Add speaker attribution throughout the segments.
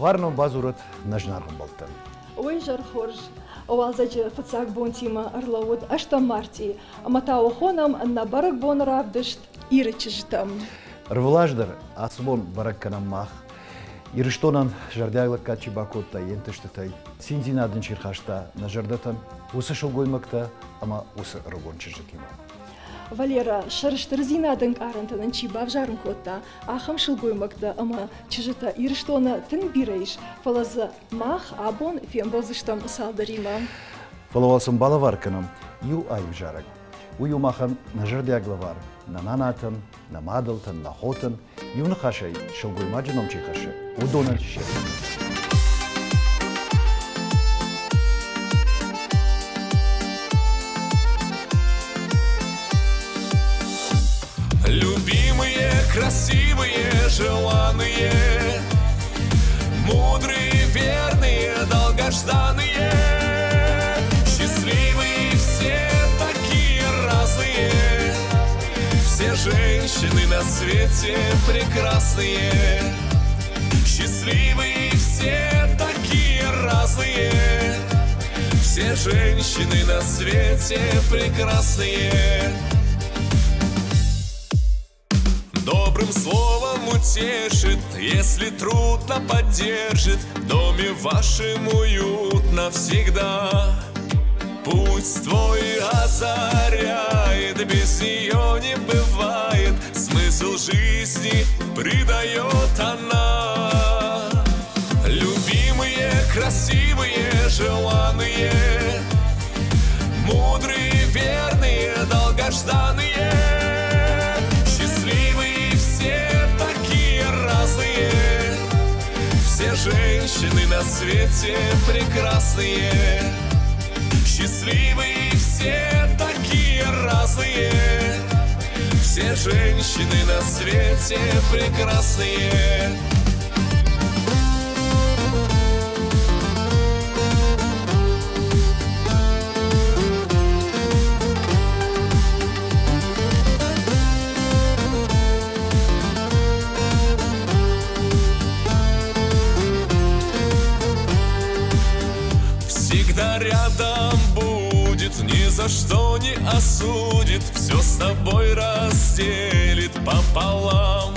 Speaker 1: Зухар ном бадзурӕд нӕ зынаргъ ӕмбӕлттӕн.
Speaker 2: Уе зӕр хорз! Уалдзӕджы фыццаг бонтимӕ ӕрлӕууыд ӕстӕм мартъи, ӕмӕ та хонӕм нӕ бӕрӕгбоны равдыст Иры чызджытӕм.
Speaker 1: Ӕрвылаз дӕр ацы бон бӕрӕг кӕнӕм мах, Ирыстонӕн зӕрдиаг лӕггад чи бакодта йе нтыстытӕй, циндзинад ын чи рхаста нӕ зӕрдӕтӕм, уыцы сылгоймӕгтӕ ӕмӕ уыцы ӕрыгон чызджытимӕ.
Speaker 2: Валера, сӕрыстырдзинады ӕнкъарӕнтӕ нын чи бавзарын кодта, ахӕм сылгоймӕгтӕ ӕмӕ чызджытӕ Ирыстоны тынг бирӕ ис, фӕлӕ дзы мах абон фембӕлдзыстӕм цалдӕримӕ.
Speaker 1: Фӕлӕ уал сын балӕвар кӕнӕм иу аив зарӕг. Уый у махӕн нӕ зӕрдиаг лӕвар нӕ нанатӕн, нӕ мадӕлтӕн, нӕ хотӕн, иу ныхасӕй сылгоймаджы ном чи хӕссы, уыдонӕн се
Speaker 3: Любимые, красивые, желанные, мудрые, верные, долгожданные, счастливые все такие разные, все женщины на свете прекрасные, счастливые все такие разные, все женщины на свете прекрасные. Добрым словом утешит, если трудно поддержит, в доме вашем уютно всегда. Путь твой озаряет, без нее не бывает, смысл жизни придает она. Любимые, красивые, желанные, мудрые, верные, долгожданные, счастливые все такие разные, все женщины на свете прекрасные, счастливые все такие разные, все женщины на свете прекрасные. Всегда рядом будет, ни за что не осудит, все с тобой разделит пополам.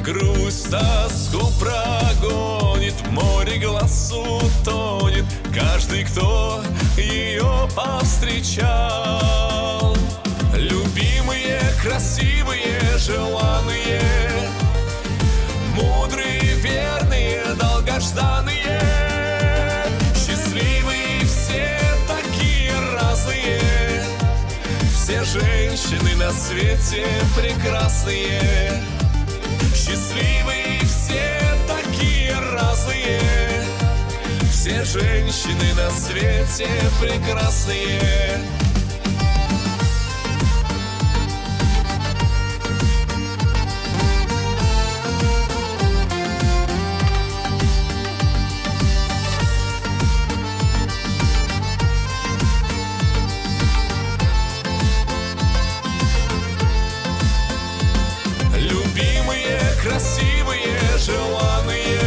Speaker 3: Грусть, тоску прогонит, в море глаз утонет каждый, кто ее повстречал. Любимые, красивые, желанные, мудрые, верные, долгожданные, счастливые все такие разные, все женщины на свете прекрасные, счастливые все такие разные, все женщины на свете прекрасные. Любимые, красивые, желанные,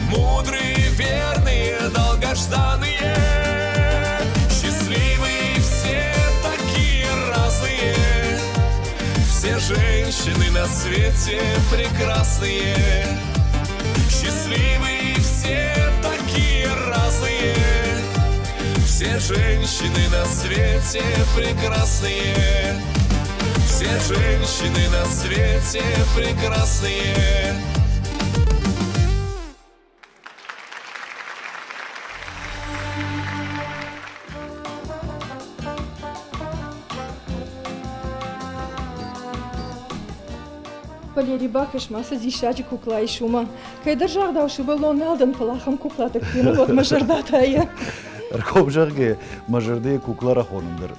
Speaker 3: мудрые, верные, долгожданные, счастливые все такие разные, все женщины на свете прекрасные, счастливые все такие разные, все женщины на свете прекрасные. Все женщины на свете прекрасные.
Speaker 2: Валерий, бакӕс-ма, цы диссаджы кукла ис уымӕ. Кӕйдӕр загъдау сывӕллон нал дӕн, фӕлӕ ахӕм куклатӕ куы фенын, уӕд мӕ зӕрдӕ тайы.
Speaker 1: Ӕргом зӕгъгӕ, мӕ зӕрдӕйы кукла рахонын дӕр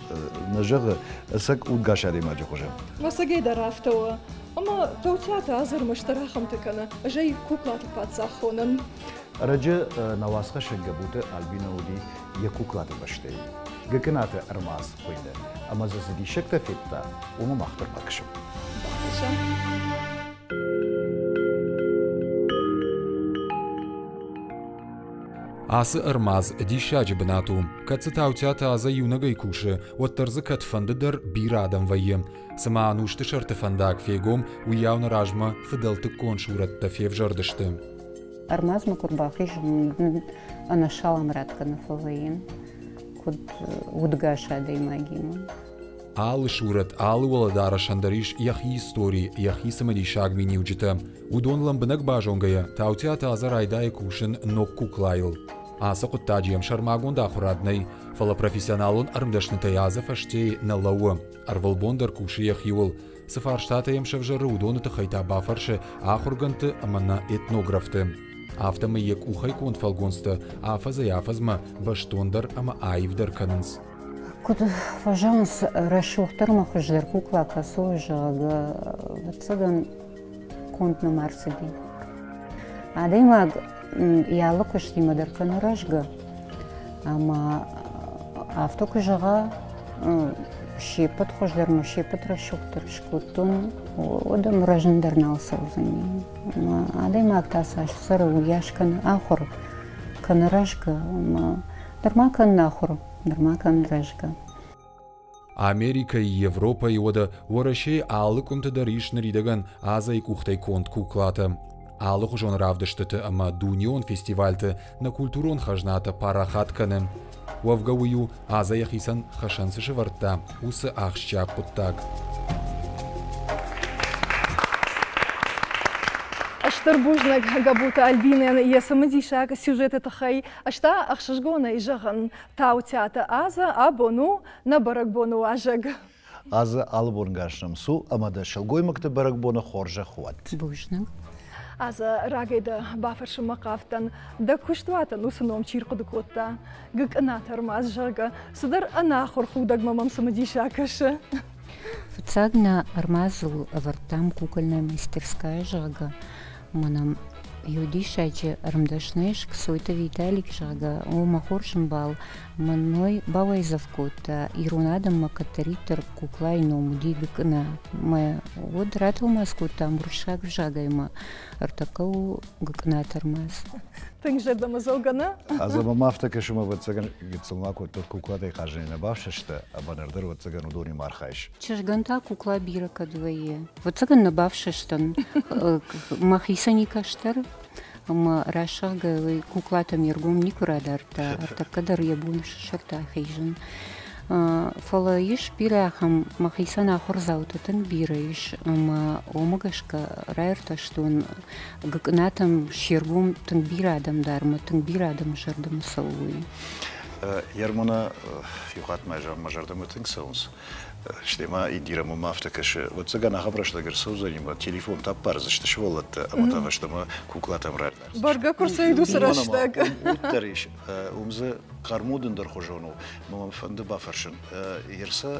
Speaker 1: нӕ зӕгъы, ӕцӕг удгас адӕймаджы хуызӕн.
Speaker 2: Мӕсыгӕй дӕр афтӕ у. Ӕмӕ Таутиаты Азырмӕст дӕр ахӕмтӕ кӕны, ӕз ӕй куклаты паддзах хонын.
Speaker 1: Ӕрӕджы нӕ уацхӕссӕг Гӕбуты Альбинӕ уыди йӕ куклаты бӕстӕйы. Гыкъынаты ӕрмадз хуыйны, ӕмӕ дзы цы диссӕгтӕ федта, уымӕ мах дӕр бакӕсӕм.
Speaker 2: Бакӕсӕм.
Speaker 4: Ацы ӕрмадз диссаджы бынат у. Кӕд дзы Таутиаты Азӕ иунӕгӕй кусы, уӕддӕр дзы кӕдфӕнды дӕр бирӕ адӕм вӕййы. Цыма ӕнусты сӕрты фӕндаг фегом, уыйау нӕ размӕ фыдӕлтыккон сурӕттӕ февзӕрдысты.
Speaker 5: Ӕрмадзмӕ куы рбахизын, ӕнӕсалам радгӕ нӕ фӕвӕййын, куыд удгас адӕймагимӕ.
Speaker 4: Алы сурӕт, алы уӕлӕдарӕсӕн дӕр ис йӕхи истори, йӕхи цымыдисаг миниуджытӕ. Уыдон лӕмбынӕг базонгӕйӕ, Таутиаты Азӕ райдайы кусын ног куклайыл. Ацы хъуыддаджы йӕм сӕрмагонд ахуырад нӕй, фӕлӕ профессионалон ӕрмдӕснытӕй Азӕ фӕстейы нӕ лӕууы. Ӕрвылбон дӕр кусы йӕхиуыл. Цы фарстатӕ йӕм сӕвзӕры, уыдоны тыххӕй та бафӕрсы ахуыргӕндты ӕмӕ нӕ этнографты. Афтӕмӕй йӕ къухӕй конд фӕлгонцтӕ афӕдзӕй-афӕдзмӕ бӕстондӕр ӕмӕ аивдӕр кӕнынц.
Speaker 5: Куыд фӕзӕгъынц, рӕсугъддӕр ӕмӕ хуыздӕр кукла кӕцы у, зӕгъгӕ, ӕвӕццӕгӕн, конд нӕма ӕрцыди. Адӕймаг йӕ алы куыстимӕ дӕр кӕны рӕзгӕ, ӕмӕ афтӕ куы зӕгъа, се ппӕт хуыздӕр ӕмӕ се ппӕт рӕсугъддӕр скодтон, уӕд ӕм рӕзын дӕр нал цӕудзӕни. Ӕмӕ адӕймаг та цас цӕры, уыйас кӕны ахуыр, кӕны рӕзгӕ, ӕмӕ нырма кӕнын ахуыр. Нырма кӕм рӕзгӕ.
Speaker 4: Америкӕйы, Европӕйы, уӕдӕ Уӕрӕсейы алы къуымты дӕр ис ныридӕгӕн Азӕйы къухтӕй конд куклатӕ. Алыхуызон равдыстыты ӕмӕ дунеон фестивальты нӕ культурон хӕзнатӕ парахат кӕны. Уӕвгӕ уый у, Азӕ йӕхицӕн хӕсӕн цы сӕвӕрдта, уыцы ахсджиаг хъуыддаг.
Speaker 2: Стыр бузныг Габуты Альбинӕн йӕ цымыдисаг сюжеты тыххӕй. Ӕз та ӕхсызгонӕй зӕгъын, Таутиаты Азӕ абон у нӕ бӕрӕгбоны уазӕг.
Speaker 1: Азӕ, алы бон гас нӕм цу ӕмӕ дӕ сылгоймӕгты бӕрӕгбоны хорзӕх уӕд.
Speaker 5: Бузныг.
Speaker 2: Азӕ, рагӕй дӕ бафӕрсынмӕ хъавдтӕн, дӕ куыстуатӕн уыцы ном чи рхъуыды кодта? Гыкъынаты ӕрмадз, зӕгъгӕ, цыдӕр ӕнахуыр худӕгмӕ мӕм цымыдисаг кӕсы.
Speaker 5: Фыццаг нӕ ӕрмадзыл ӕвӕрдтам кукольная мастерская, зӕгъгӕ, Мӕнӕ иу диссаджы ӕрмдӕсны ис, Кцойты Виталик, зӕгъгӕ, о мӕ хорз ӕмбал, мӕнӕй бауайдзӕф кодта, ирон адӕммӕ кӕддӕриддӕр куклайы ном уыди Гыкъына. Мӕ уӕд ратӕлмац кодтам уырыссаг ӕвзагӕй ӕмӕ ӕртӕккӕ у Гыкъына тӕрмӕц.
Speaker 2: Тынг зӕрдӕмӕдзӕугӕ нӕ?
Speaker 1: Ӕз ӕмӕ афтӕ кӕсы, ӕвӕццӕгӕн, гыццыл ма кодтон куклатӕй хъазынӕй нӕ бафсӕстӕ, ӕмӕ ныр дӕр, ӕвӕццӕгӕн, уыдонимӕ архайыс.
Speaker 5: Чызгӕн та кукла бирӕ кӕд вӕййы. Ӕвӕццӕгӕн нӕ бафсӕстӕн. Мӕхицӕн и кӕстӕр, ӕмӕ рӕсӕгӕй уый куклатӕм йе ргом никуы радардта, ӕртӕккӕ дӕр йӕ бон сӕртӕ ахизын. Фӕлӕ ис бирӕ ахӕм, мӕхицӕн ахуырдзаутӕ тынг бирӕ ис, ӕмӕ уымӕ гӕсгӕ раиртӕстон, гыкъынатӕм се ргом тынг бирӕ адӕм дары ӕмӕ тынг бирӕ адӕмы зӕрдӕмӕ цӕуы уый.
Speaker 1: Ермона, иу хатт ма мӕ зӕрдӕмӕ тынг цӕуынц. Стӕй ма Индирӕ мӕм афтӕ кӕсы, ӕвӕццӕгӕн ахӕм рӕстӕг ӕрцӕудзӕни ӕмӕ телефонтӕ аппардзысты сывӕллӕттӕ ӕмӕ та фӕстӕмӕ куклатӕм рардзысты.
Speaker 2: Бӕргӕ куы рцӕуид уыцы рӕстӕг.
Speaker 1: Уд дӕр ис, уым дзы хъӕрмуд ӕндӕрхуызон у. Мӕ мӕм фӕнды бафӕрсын, Ерсӕ,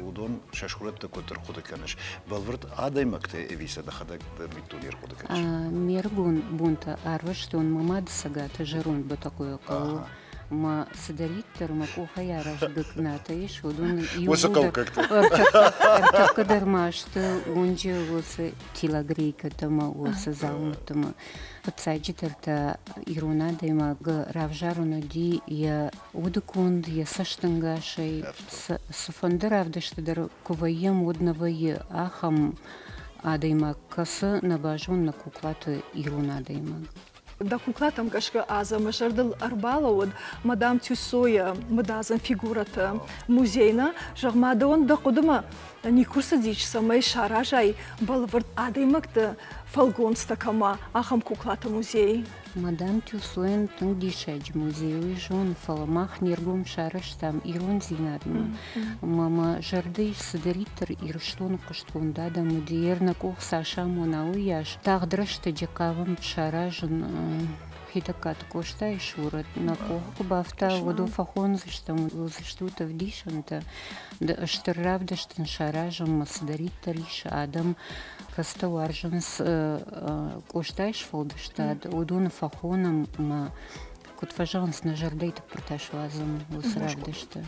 Speaker 1: уыдон сӕ сурӕттӕ куыд ӕрхъуыды кӕныс? Бӕлвырд адӕймӕгтӕ ӕви сӕ дӕхӕдӕг дӕ миддуне ӕрхъуыды кӕныс?
Speaker 5: Ме рыгон бонтӕ арвыстон мӕ мады цӕгаты зӕронд Бӕтӕхъойы хъӕуы. Мӕ цыдӕриддӕр мӕ къухӕй арӕзт гыкъынатӕ ис, уыдон
Speaker 1: иууылдӕр
Speaker 5: ӕртӕккӕ дӕр ма сты уынджы уыцы телогрейкӕтӕ ӕмӕ уыцы дзаумӕттӕ. Фыццаджыдӕр та ирон адӕймаг равзарын уыди йӕ удыконд, йӕ цӕстӕнгасӕй. Цыфӕнды равдысты дӕр куы вӕййӕм, уӕд нӕ вӕййы ахӕм адӕймаг, кӕцы нӕ базоны нӕ куклаты ирон адӕймаг.
Speaker 2: Дӕ куклатӕм гӕсгӕ Азӕ мӕ зӕрдыл ӕрбалӕууыд мадам Тюссойы мыдадзын фигурӕты музей нӕ? Зӕгъ-ма, дӕуӕн дӕ хъуыдымӕ никуы рцыдис, цӕмӕй саразай бӕлвырд адӕймӕгты фӕлгонцтӕ кӕмӕ, ахӕм куклаты музей?
Speaker 5: Мадам Тюссойӕн тынг диссаджы музей уый зоны, фӕлӕ мах не ргом сарӕзтам ирондзинадмӕ. Ӕмӕ мӕ зӕрдӕ ис цыдӕриддӕр Ирыстоны хъуыстгонд адӕм уыди, йе рнӕ къух цас амона, уыйас. Тагъд рӕстӕджы хъавӕм саразын Хетӕгкаты Къостайы сурӕт. Нӕ къухы куы бафта, уӕд фӕхондзыстӕм, уыдзыстут ӕвдисӕнтӕ. Стыр равдыст ын саразынмӕ цыдӕриддӕр ис, адӕм кӕцытӕ уарзынц Къостайы сфӕлдыстад, уыдоны фӕхонӕм ӕмӕ куыд фӕзӕгъынц, нӕ зӕрдӕйы тыппыртӕ суадзӕм уыцы равдысты.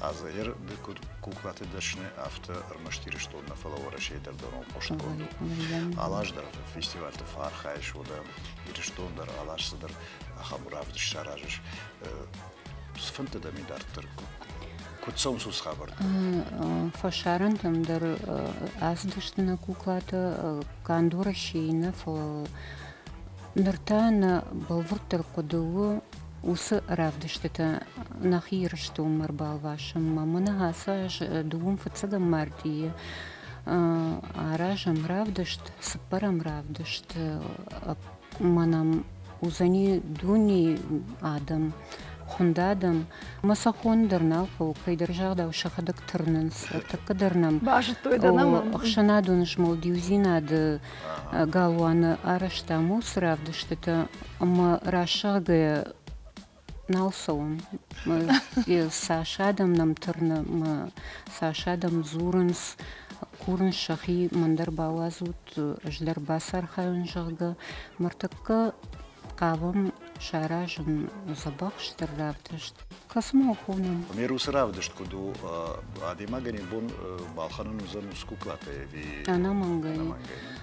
Speaker 1: Азӕр ды куыд куклаты дӕсны, афтӕ ӕрмӕст Ирыстон нӕ, фӕлӕ Уӕрӕсейы дӕр дӕ ном хъуыстгонд у. Алаз дӕр фестивальты фӕархайыс, уӕдӕ Ирыстон дӕр алаз цыдӕр ахӕм равдыст саразыс. Цы фӕндты дӕм и дарддӕр? Куыд цӕуынц уыцы хабӕрттӕ?
Speaker 5: Фӕсарӕнтӕм дӕр ацыдысты нӕ куклатӕ канд Уӕрӕсейы нӕ, фӕлӕ ныр та нӕ бӕлвырддӕр хъуыды у уыцы равдыстытӕ нӕхи Ирыстонмӕ ӕрбалвасынмӕ. Мӕнӕ ацы аз дыууын фыццӕгӕм мартъийы аразӕм равдыст, цыппӕрӕм равдыст. Мӕнӕ уыдзӕни дунейы адӕм, хуынд адӕм. Ӕмӕ сӕ хонын дӕр нал хъӕуы, кӕйдӕр загъдау сӕхӕдӕг тырнынц. Ӕртӕккӕ дӕр нӕм
Speaker 2: Базыдтой дӕ нӕм
Speaker 5: ӕхсӕнадон змӕлд иудзинады галуаны арӕзтам уыцы равдыстытӕ ӕмӕ рӕсугъдӕй нал цӕуӕм. Цас адӕм нӕм тырны, цас адӕм дзурынц, курынц сӕхи, мӕн дӕр бауадзут, ӕз дӕр бацархайон, зӕгъгӕ. Ныртӕккӕ хъавӕм саразын дзӕбӕх стыр равдыст. Кӕцы-ма хонӕм?
Speaker 1: Мер уыцы равдыст куыд у, адӕймагӕн йӕ бон балхӕнын уыдзӕн уыцы куклатӕ ӕви?
Speaker 5: Ӕнӕмӕнгӕй.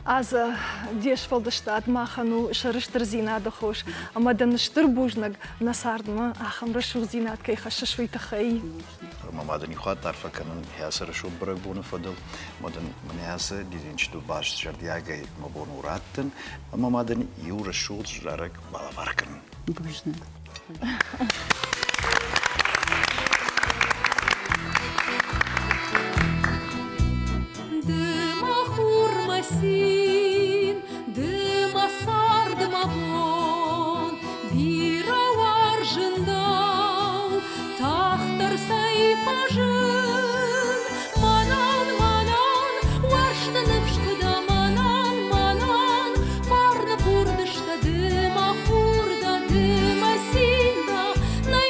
Speaker 2: Азӕ, де сфӕлдыстад махӕн у сӕрыстырдзинады хос, ӕмӕ дын стыр бузныг, нӕ цардмӕ ахӕм рӕсугъддзинад кӕй хӕссыс, уый тыххӕй.
Speaker 1: Ӕмӕ ма дын иу хатт арфӕ кӕнын ацы рӕсугъд бӕрӕгбоны фӕдыл. Ӕмӕ дын мӕнӕ ацы дидинджыты баст зӕрдиагӕй мӕ бон у раттын, ӕмӕ ма дын иу рӕсугъд зарӕг балӕвар кӕнын.
Speaker 5: Бузныг.
Speaker 6: Ды мӕ хур, мӕ цин, ды мӕ цард, мӕ бон, бирӕ уарзын дӕу, тагъддӕр цӕй фӕзын. Мӕнӕн, мӕнӕн, уарзты ныфс куы дӕ, мӕнӕн, мӕнӕн, фарны фурды сты ды, мӕ хур дӕ, ды мӕ цин дӕ, нӕй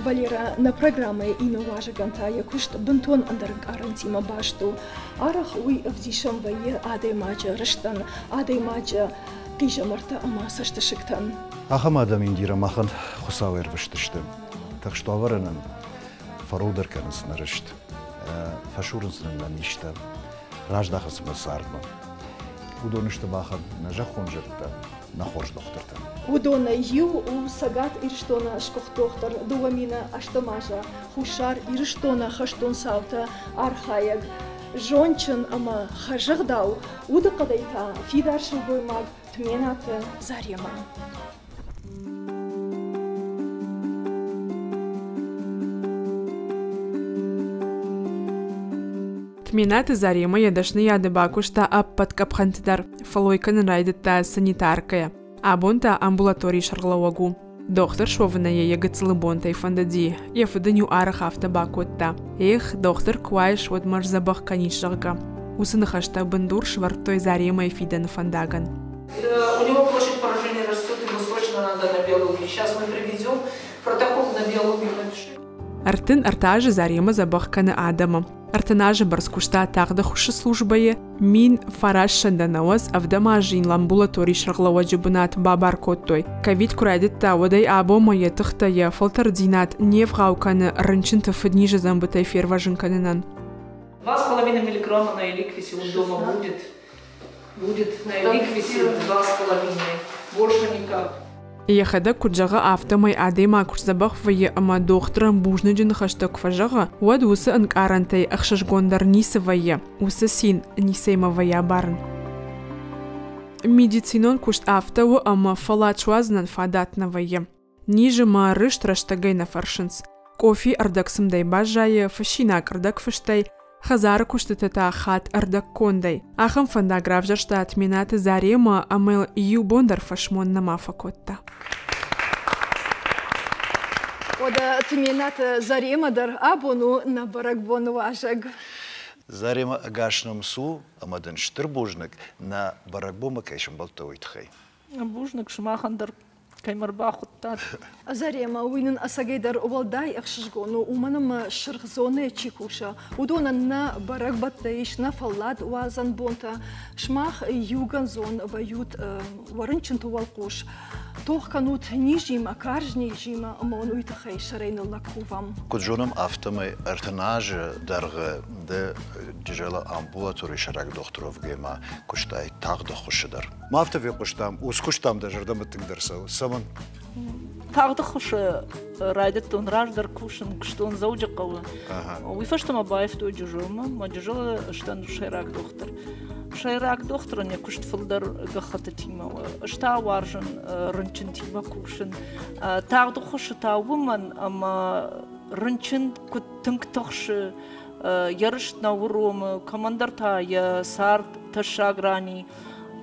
Speaker 2: Валерӕ, нӕ программӕйы иннӕ уазӕгӕн та йӕ куыст бынтон ӕндӕр ӕнкъарӕнтимӕ баст у. Арӕх уый ӕвдисӕн вӕййы адӕймаджы рыстӕн, адӕймаджы хъизӕмӕрттӕ ӕмӕ цӕстысыгтӕн.
Speaker 1: Ахӕм адӕм Индирӕ махӕн Хуыцау ӕрвыст сты. Тыхст уавӕры нын фӕрогдӕр кӕнынц нӕ рыст, фӕсурынц нын нӕ низтӕ, раздахынц нӕ цардмӕ. Уыдон сты махӕн нӕ зӕххон зӕдтӕ, нӕ хорз дохтыртӕ.
Speaker 2: Уыдонӕй иу у Цӕгат Ирыстоны сгуыхт дохтыр 2008 азы Хуссар Ирыстоны хӕстон цауты архайӕг, зондджын ӕмӕ хӕрзӕгъдау, удыхъӕдӕй та фидар сылгоймаг Тменаты Заремӕ.
Speaker 7: Тменаты Заремӕ йӕ дӕсныйады бакуыста ӕппӕт къӕпхӕнты дӕр, фӕллой кӕнын райдыдта санитаркӕйӕ. Абон та амбулаторийы сӕргълӕууӕг у. Дохтыр суӕвынӕй йӕ йӕ гыццылы бонтӕй фӕндыди, йӕ фыд ын-иу арӕх афтӕ бакодта: «Эх, дохтыр куы уаис, уӕд мӕ сдзӕбӕх кӕнис, зӕгъгӕ». Уыцы ныхӕстӕ бындур сӕвӕрдтой Заремӕйы фидӕны фӕндагӕн.
Speaker 8: У него площадь поражения растет, ему срочно надо на биологию. Сейчас мы приведем протокол на биологию напиши.
Speaker 7: 33 азы Заремӕ дзӕбӕх кӕны адӕмы. 30 азы бӕрц куыста тагъд ӕххуысы службӕйы 1997 азы йын амбулаторийы сӕргълӕууӕджы бынат бабар кодтой. Ковид куы райдыдта, уӕдӕй абонмӕ йӕ тыхтӕ, йӕ фӕлтӕрддзинад не вгъау кӕны рынчынты фыднизы дзӕмбытӕй фервӕзын кӕнынӕн.
Speaker 8: 2,5 миллиграмма на эликвисе он дома будет. Будет на эликвисе 2,5. Больше никак.
Speaker 7: Йӕхӕдӕг куыд зӕгъы, афтӕмӕй адӕймаг куы сдзӕбӕх вӕййы ӕмӕ дохтырӕн бузныджы ныхӕстӕ куы фӕзӕгъы, уӕд уыцы ӕнкъарӕнтӕй ӕхсызгондӕр ницы вӕййы, уыцы цин ницӕимӕ вӕййы абарын. Медицинон куыст афтӕ у, ӕмӕ фӕллад суадзынӕн фадат нӕ вӕййы. Низы ма рыст рӕстӕгӕй нӕ фӕрсынц. Къофи ӕрдӕгцымдӕй баззайы, фыссинаг ӕрдӕгфыстӕй, хӕдзары куыстытӕ та хатт ӕрдӕгкондӕй. Ахӕм фӕндаг равзӕрста Тменаты Заремӕ ӕмӕ иу бон дӕр фӕсмон нӕма фӕкодта.
Speaker 2: Уӕдӕ Тменаты Заремӕ дӕр абон у нӕ бӕрӕгбоны уазӕг.
Speaker 1: Заремӕ, ӕгас нӕм цу ӕмӕ дын стыр бузныг, нӕ бӕрӕгбонмӕ кӕй сӕмбӕлдтӕ, уый тыххӕй.
Speaker 8: Бузныг сымахӕн дӕр, кӕй мӕ рбахуыдтат.
Speaker 2: Заремӕ, уый нын ӕцӕгӕйдӕр уӕлдай ӕхсызгон у, уымӕн ӕмӕ сырх зонӕйы чи кусы, уыдонӕн нӕ бӕрӕгбӕттӕ ис, нӕ фӕллад уадзӕн бонтӕ. Сымах иугӕндзон вӕййут уӕ рынчынты уӕлхъус. Тох кӕнут низимӕ, карз низимӕ ӕмӕ уын уый тыххӕй сӕрӕй ныллӕг кувӕм.
Speaker 1: Куыд зонӕм, афтӕмӕй 30 азы дӕргъы ды Джызӕлы амбулаторийы сӕйраг дохтыр уӕвгӕйӕ куыстай тагъд ӕххуысы дӕр. Ма афтӕ фехъуыстам, ус куыстам дӕ зӕрдӕмӕ тынгдӕр цӕуы. Цӕмӕн?
Speaker 8: Тагъд ӕххуысы райдыдтон раздӕр кусын, куыстон Дзӕуджыхъӕуы. Уый фӕстӕ мӕ баивтой Джызӕлмӕ. Мӕ Джызӕлы сдӕн сӕйраг дохтыр. Сӕйраг дохтырӕн йӕ куыст фылдӕр гӕххӕттытимӕ у. Ӕз та уарзын рынчынтимӕ кусын. Тагъд ӕххуысы та уымӕн, ӕмӕ рынчын куыд тынг тыхсы, йӕ рыст нӕ уромы, кӕмӕндӕр та йӕ цард тӕссаг рани.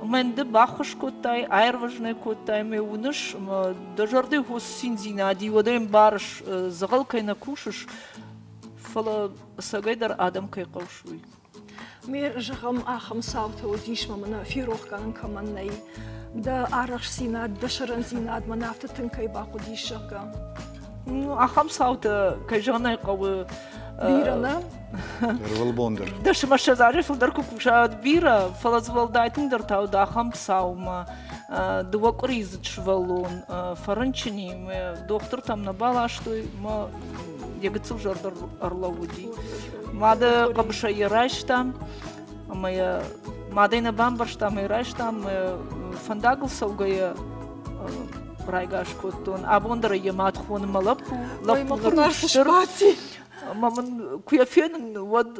Speaker 8: Мӕн ды баххуыс кодтай, аирвӕзын ӕй кодтай, мӕ уыныс, ӕмӕ дӕ зӕрдӕйы хос циндзинад и, уӕд ӕй ӕмбарыс, дзӕгъӕл кӕй нӕ кусыс, фӕлӕ ӕцӕгӕйдӕр адӕм кӕй хъӕуыс, уый.
Speaker 2: Ме зӕгъӕм, ахӕм цаутӕ уыдис мӕ мӕнӕ ферох кӕнын кӕмӕн нӕй. Дӕ арӕхстдзинад, дӕ сӕрӕндзинад мӕн афтӕ тынг кӕй бахъуыдис, зӕгъгӕ.
Speaker 8: Ахӕм цаутӕ, кӕй зӕгъын ӕй хъӕуы,
Speaker 2: Бирӕ нӕ?
Speaker 1: Ӕрвылбон дӕр.
Speaker 8: 10 ӕмӕ 20 азӕй фылдӕр куы куса, уӕд бирӕ, фӕлӕ дзы уӕлдай тынгдӕр та уыд ахӕм цаумӕ. Дыууӕ къуыридзыд сывӕллон фӕрынчыни, мӕ дохтыртӕм нӕ баластой, мӕ йӕ гыццыл зӕрдӕ ӕрлӕууыди. Мады хъӕбысӕй йӕ райстам, ӕмӕ йӕ мадӕй нӕ бамбӕрста, ӕмӕ йӕ райстам, фӕндагыл цӕугӕйӕ райгас кодтон. Абон дӕр йӕ мад хоны мӕ лӕппу. Лӕппу ныр стыр. Ӕмӕ мын куы йӕ фенын, уӕд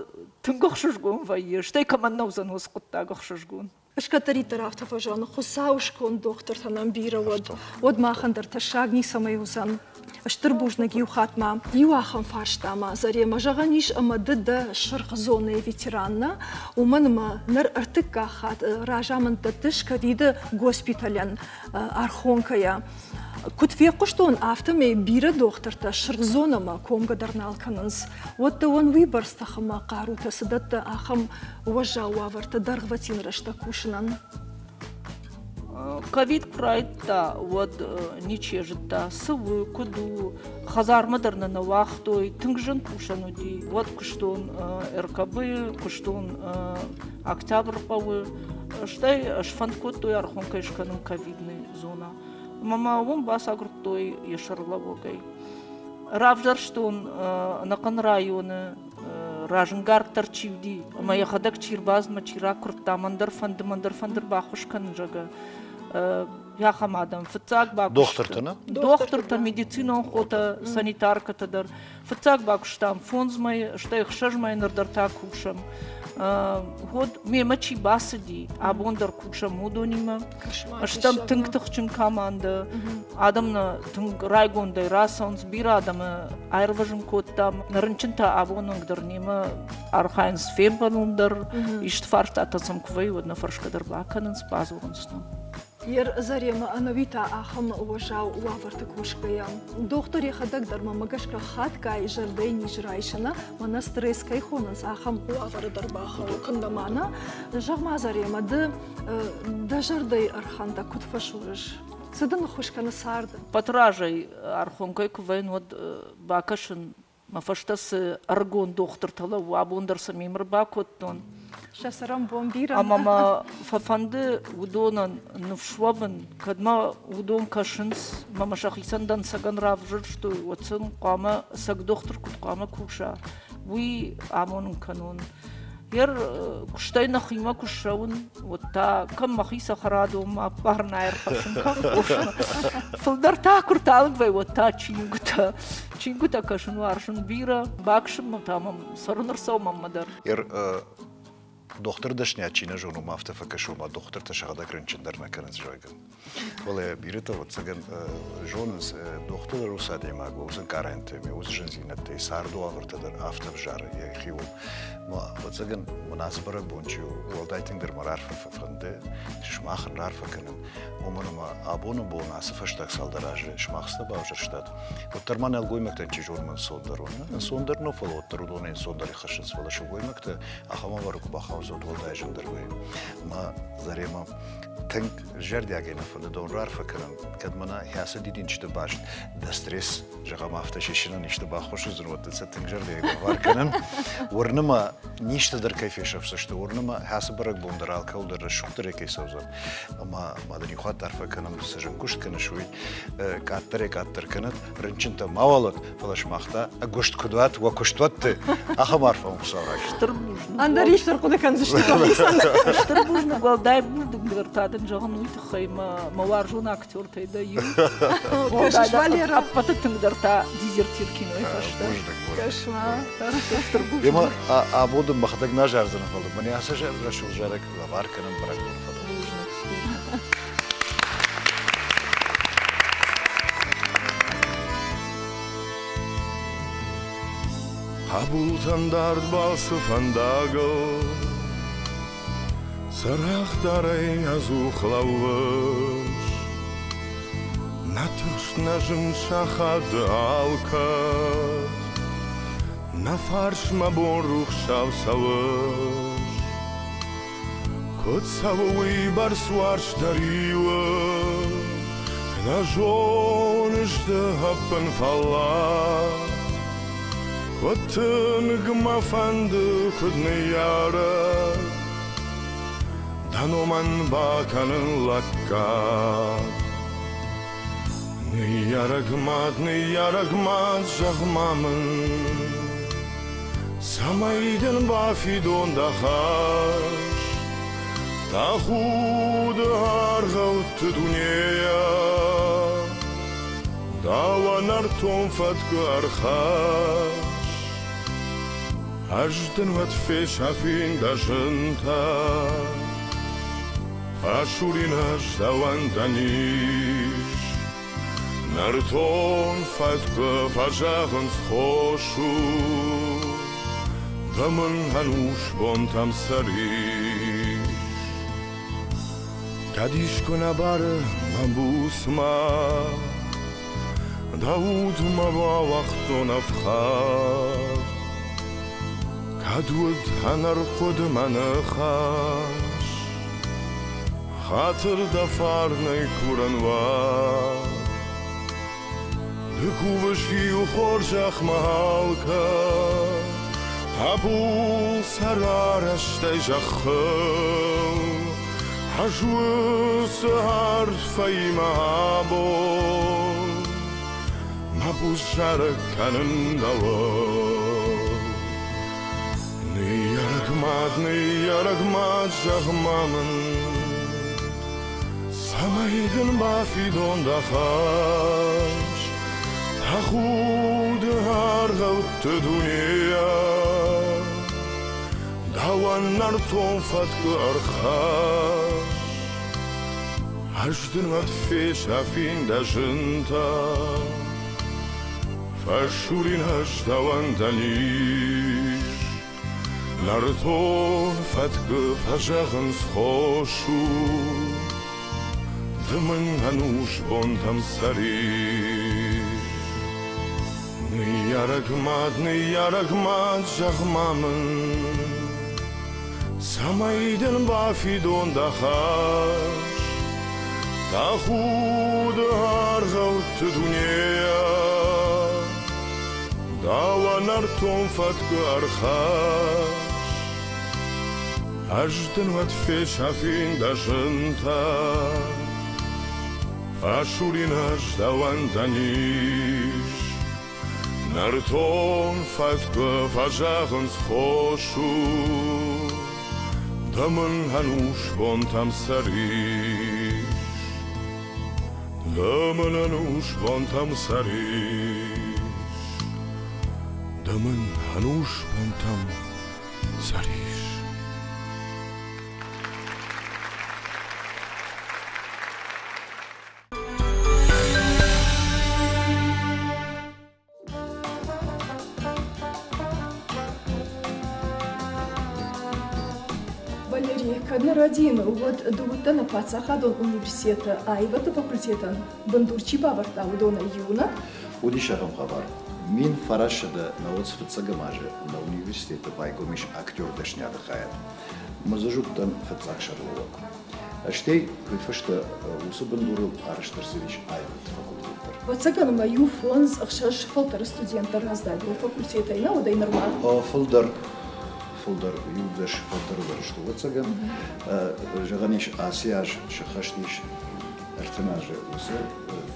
Speaker 8: тынг ӕхсызгон вӕййы. Стӕй кӕмӕн нӕ уыдзӕн уыцы хъуыддаг ӕхсызгон.
Speaker 2: Ӕз кӕддӕриддӕр афтӕ фӕзӕгъын, Хуыцауы сконд дохтыртӕ нӕм бирӕ уӕд, уӕд махӕн дӕр тӕссаг ницӕмӕй уыдзӕн. Стыр бузныг иу хатт ма иу ахӕм фарстамӕ, Заремӕ, зӕгъӕн ис, ӕмӕ ды дӕ сырх зонӕйы ветеран нӕ, уымӕн ӕмӕ ныр ӕртыккаг хатт разамынд дӕттыс ковиды госпиталӕн Архонкӕйӕ. Куыд фехъуыстон, афтӕмӕй бирӕ дохтыртӕ сырх зонӕмӕ комгӕ дӕр нал кӕнынц. Уӕд дӕуӕн уыйбӕрц тых ӕмӕ хъарутӕ цы дӕтты ахӕм уӕззау уавӕрты дӕргъвӕтин рӕстӕг кусынӕн?
Speaker 8: Ковид куы райдыдта, уӕд ничи зыдта, цы у, куыд у. Хӕдзармӕ дӕр нӕ нӕ уагътой, тынг зын кусӕн уыди. Уӕд куыстон РКБ-йы, куыстон Октябрыхъӕуы, стӕй сфӕнд кодтой Архонкӕй скӕнын ковидный зона. Ӕмӕ мӕ уым бацагуырдтой йӕ сӕргълӕууӕгӕй. Равзӕрстон ӕнӕхъӕн районы разӕнгарддӕр чи уыди ӕмӕ йӕхӕдӕг чи рбазмӕ, чи ракуырдта, мӕн дӕр фӕнды, мӕн дӕр фӕнды баххуыс кӕнын, зӕгъгӕ, ахӕм адӕм. Фыццаг бакуыст
Speaker 1: Дохтыртӕ, нӕ?
Speaker 8: Дохтыртӕ, медицинон хотӕ, санитаркӕтӕ дӕр. Фыццаг бакуыстам 5 мӕйы, стӕй 6 мӕйы ныр дӕр та кусӕм. Уӕд мемӕ чи бацыди, абон дӕр кусӕм уыдонимӕ. Стӕм тынг тыхджын командӕ. Адӕм нӕ тынг райгондӕй рацӕуынц, бирӕ адӕмы аирвӕзын кодтам. Нӕ рынчынтӕ абон онг дӕр немӕ архайынц фембӕлын дӕр. Исты фарстатӕ сӕм куы вӕййы, уӕд нӕ фӕрсгӕ дӕр бакӕнынц, бадзурынц нӕм.
Speaker 2: Ер Заремӕ ӕнӕуи та ахӕм уӕззау уавӕрты кусгӕйӕ, дохтыр йӕхӕдӕг дӕр мӕмӕ гӕсгӕ хатгай зӕрдӕйы низ райсыны, мӕнӕ стресс кӕй хонынц, ахӕм уавӕры дӕр бахауы. Куыннӕ нӕ? Зӕгъ-ма, Заремӕ, ды дӕ зӕрдӕйы ӕрхӕндӕг куыд фӕсурыс? Цы дын ӕххуыс кӕны царды?
Speaker 8: Патразӕй ӕрхонгӕй куы вӕййын, уӕд бакӕсын мӕ фӕстӕ цы ӕрыгон дохтыртӕ лӕууы, абон дӕр сӕ мемӕ рбакодтон.
Speaker 2: Сӕ цӕрӕнбон бирӕ.
Speaker 8: Ӕмӕ мӕ фӕфӕнды уыдонӕн ныфс уӕвын, кӕд мӕ уыдон кӕсынц, мӕ мӕ сӕхицӕн дӕнцӕгӕн равзӕрстой, уӕд сын хъуамӕ ӕцӕг дохтыр куыд хъуамӕ куса, уый амонын кӕнон. Ер куыстӕй нӕхимӕ куы ссӕуын, уӕд та кӕм мӕхи цӕхӕрадонмӕ ӕппарын ӕрхӕссын, кӕм фосмӕ. Фылдӕр та куы рталынг вӕййы, уӕд та чингуытӕ. Чингуытӕ кӕсын уарзын бирӕ, бакӕсынмӕ та мӕм цӕрын ӕрцӕуы мӕнмӕ дӕр.
Speaker 1: Ер дохтыр дӕсниад чи нӕ зоны, уымӕ афтӕ фӕкӕсы, ома дохтыртӕ сӕхӕдӕг рынчын дӕр нӕ кӕнынц, зӕгъгӕ. Фӕлӕ бирӕтӕ, ӕвӕццӕгӕн, зонынц, дохтыр дӕр уыцы адӕймаг у, уыцы ӕнкъарӕнтӕ ӕмӕ уыцы зындзинӕдтӕй царды уавӕртӕ дӕр афтӕ ӕвзары йӕхиуыл. Ӕвӕццӕгӕн, мын ацы бӕрӕгбон чи у, уӕлдай тынгдӕр мӕ раарфӕ фӕфӕнды, сымахӕн раарфӕ кӕнын, уымӕн ӕмӕ абоны бон ацы фӕстаг цалдӕр азы сымах цытӕ бавзӕрстат, уӕддӕр ма нӕлгоймӕгтӕн чи зоны ӕнцондӕр у. Ӕнцондӕр нӕ, фӕлӕ уӕддӕр уыдонӕй ӕнцондӕр хӕссынц, фӕлӕ сылгоймӕгтӕ ахӕм уавӕры куы бахауынц, уӕд уӕлдай зындӕр вӕййы. Мӕ Заремӕ тынг зӕрдиагӕй нӕ фӕнды дон раарфӕ кӕнын, кӕд мӕнӕ хӕцы дидинджыты баст дӕ стресс, зӕгъӕм, афтӕ сисынӕн исты баххуыс уыдзӕн, уӕд дын сӕ тынг зӕрдиагӕй лӕвар кӕнын. Уырны мӕ, низтӕ дӕр кӕй фесӕфдзысты, уырны мӕ, хӕцы бӕрӕгбон дӕр алкӕуыл дӕр рӕсугъддӕрӕй кӕй цӕудзӕн. Ӕмӕ ма дын иу хатт арфӕ кӕнӕм, цы зын куыст кӕныс, уый къаддӕрӕй-къаддӕр кӕнӕд, рынчынтӕ мауал уӕд, фӕлӕ сымах та ӕгуыст куыд уат уӕ куыстуӕтты, ахӕм арфӕ уын Хуыцау райсӕд.
Speaker 8: Стыр бузныг.
Speaker 2: Ӕндӕр исты ӕрхъуыды кӕндзысты дӕхицӕн.
Speaker 8: Стыр бузныг, уӕлдай бузныг та дын зӕгъын уый тыххӕй мӕ мӕ уарзон актертӕй дӕ иу.
Speaker 2: Кӕсыс, Валера?
Speaker 8: Ӕппӕты тынгдӕр та дезертир кинойы фӕстӕ.
Speaker 2: Кӕс-ма.
Speaker 8: Стыр бузныг.
Speaker 1: Ема абон дын мӕхӕдӕг нӕ зардзынӕн, фӕлӕ мӕнӕ ацы рӕсугъд зарӕг лӕвар кӕнӕм бӕрӕгбоны фӕдыл.
Speaker 8: Бузныг.
Speaker 3: Хъӕбултӕн дард балцы фӕндагыл Цырагъдарӕй ӕдзух лӕууыс. Нӕ тыхст, нӕ зын сахат алкӕд, Нӕ фарсмӕ бонрухсау цӕуыс. Куыд цӕуы уыйбӕрц уарзт дӕ риуы, Нӕ зоныс ды ӕппын фӕллад. Куыд тынг мӕ фӕнды, куыд ныййарӕг, Дӕ номӕн бакӕнын лӕггад. Ныййарӕг мад, ныййарӕг мад, зӕгъ-ма мын, Цӕмӕй дын бафидон дӕ хӕс, Тӕхуды аргъӕутты дунейӕ, Дӕуӕн нӕртон фӕткъуы ӕрхӕсс. Ӕз дын уӕд фесафин дӕ зынтӕ, Фӕсурин ӕз дӕуӕн дӕ низ. Нӕртон фӕткъуы фӕзӕгъынц хос у, Ды мын ӕнусбонтӕм цӕрис. Кӕд искуы нӕ бары мӕ буц ма, Дӕ уд мӕ бауагътон ӕфхӕрд. Кӕд уыд ӕнӕрхъуыды мӕ ныхас, Хатыр дӕ фарнӕй курӕн уӕд. Ды кувыс иу хорзӕхмӕ алкӕд, Хъӕбул сӕрарӕзтӕй зӕххыл. Ӕз уыцы арфӕимӕ абон Мӕ буц зарӕг кӕнын дӕуыл. Ныййарӕг мад, ныййарӕг мад, зӕгъ-ма мын, Цӕмӕй дын бафидон дӕ хӕс, Тӕхуды аргъӕутты дунейӕ Дӕуӕн нӕртон фӕткъуы ӕрхӕсс. Ӕз дын уӕд фесафин дӕ зынтӕ, Фӕсурин ӕз дӕуӕн дӕ низ. Нӕртон фӕткъуы фӕзӕгъынц хос у, Ды мын ӕнусбонтӕм цӕрис. Ныййарӕг мад, ныййарӕг мад, зӕгъ-ма мын, Цӕмӕй дын бафидон дӕ хӕс, Тӕхуды аргъӕутты дунейӕ Дӕуӕн нӕртон фӕткъуы ӕрхӕсс. Ӕз дын уӕд фесафин дӕ зынтӕ, Фӕсурин ӕз дӕуӕн дӕ низ. Нӕртон фӕткъуы фӕзӕгъынц хос у, Ды мын ӕнусбонтӕм цӕрис. Ды мын ӕнусбонтӕм цӕрис. Ды мын ӕнусбонтӕм цӕрис.
Speaker 2: Валерий, кӕд нӕ рӕдийын, уӕд ды уыдтӕ нӕ паддзахадон университеты аивӕдты факультетӕн бындур чи бавӕрдта, уыдонӕй иу, нӕ?
Speaker 1: Уыдис ахӕм хабар. 1900 науӕдз фыццӕгӕм азы нӕ университеты байгом ис актер дӕсниады хайад. Мӕ дзы зыдтӕн фыццаг сӕргълӕууӕг. Стӕй уый фӕстӕ уыцы бындурыл арӕзт ӕрцыдис аивӕдты факультет дӕр.
Speaker 2: Ӕвӕццӕгӕн ма иу фондз, ӕхсӕз фӕлтӕры студенттӕ раздӕр факультетӕй нӕ уыдӕй нырма?
Speaker 1: Фылдӕр, фылдӕр, иу дӕс фӕлтӕры дӕр сты, ӕвӕццӕгӕн. Зӕгъӕн ис, ацы аз сӕххӕст ис 30 азы уыцы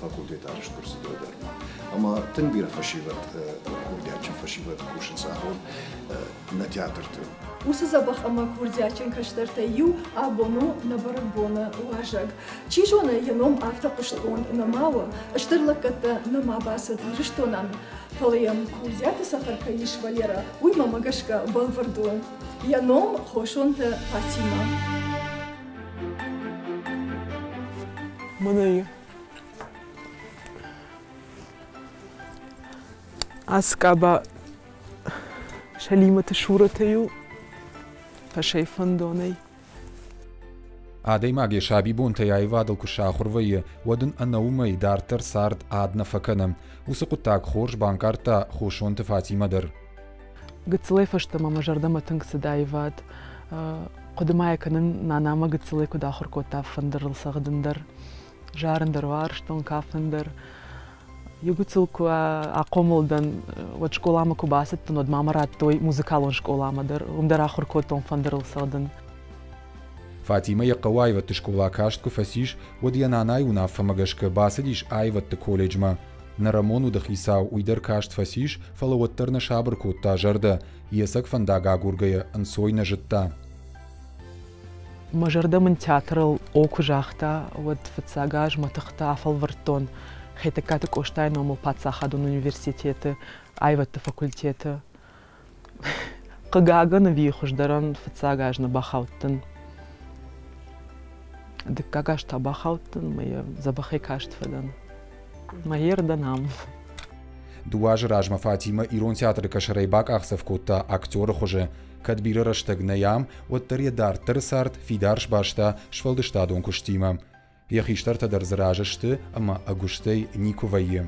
Speaker 1: факультет арӕзт куы рцыд, уӕд дӕр ма. Ӕмӕ тынг бирӕ фӕсивӕд, курдиатджын фӕсивӕд кусынц абон нӕ театрты.
Speaker 2: Уыцы дзӕбӕх ӕмӕ курдиатджын кӕстӕртӕй иу абон у нӕ бӕрӕгбоны уазӕг. Чи зоны, йӕ ном афтӕ хъуыстгонд нӕма у, стыр лӕггӕдтӕ нӕма бацыд Ирыстонӕн, фӕлӕ йӕм курдиаты цӕхӕр кӕй ис Валерӕ, уый мӕмӕ гӕсгӕ бӕлвырд у. Йӕ ном Хосонты Фатимӕ.
Speaker 7: Мӕнӕ ацы къаба Сӕлимӕты сурӕтӕй у фӕсӕй фӕндонӕй.
Speaker 4: Адӕймаг йӕ сабибонтӕй аивадыл куы сахуыр вӕййы, уӕд ын ӕнӕ уымӕй дарддӕр цард ад нӕ фӕкӕны. Уыцы хъуыддаг хорз банкъардта Хосонты Фатимӕ дӕр.
Speaker 7: Гыццылӕй фӕстӕмӕ мӕ зӕрдӕмӕ тынг цыд аивад. Хъуыды ма йӕ кӕнын, нана мӕ гыццылӕй куыд ахуыр кодта фӕндырыл цӕгъдын дӕр, зарын дӕр уарзтон, кафын дӕр. Иу гыццыл куы ахъомыл дӕн, уӕд скъоламӕ куы бацыдтӕн, уӕд ма мӕ радтой музыкалон скъоламӕ дӕр. Уым дӕр ахуыр кодтон фӕндырыл цӕгъдын.
Speaker 4: Фатимӕ йӕ хъӕуы аивӕдты скъола каст куы фӕцис, уӕд йӕ нанайы уынаффӕмӕ гӕсгӕ бацыдис аивӕдты колледжмӕ. Нӕрӕмон уды хицау уый дӕр каст фӕцис, фӕлӕ уӕддӕр нӕ сабыр кодта зӕрдӕ, йе цӕг фӕндаг агургӕйӕ ӕнцой нӕ зыдта.
Speaker 7: Мӕ зӕрдӕ мын театрыл о куы загъта, уӕд фыццаг аз мӕ тыхтӕ афӕлвӕрдтон Хетӕгкаты Къостайы номыл паддзахадон университеты аивӕдты факультеты. Хъыгагӕн ӕви хуыздӕрӕн фыццаг аз нӕ бахаудтӕн. Дыккаг аз та бахаудтӕн ӕмӕ йӕ дзӕбӕхӕй каст фӕдӕн. Мӕ ердӕн ам.
Speaker 4: Дыууӕ азы размӕ Фатимӕ ирон театры къӕсӕрӕй бакъахдзӕф кодта актеры хуызы. Кӕд бирӕ рӕстӕг нӕй ам, уӕддӕр йӕ дарддӕры цард фидар сбаста сфӕлдыстадон куыстимӕ. Йӕ хистӕртӕ дӕр дзы разы сты ӕмӕ ӕгуыстӕй никуы вӕййы.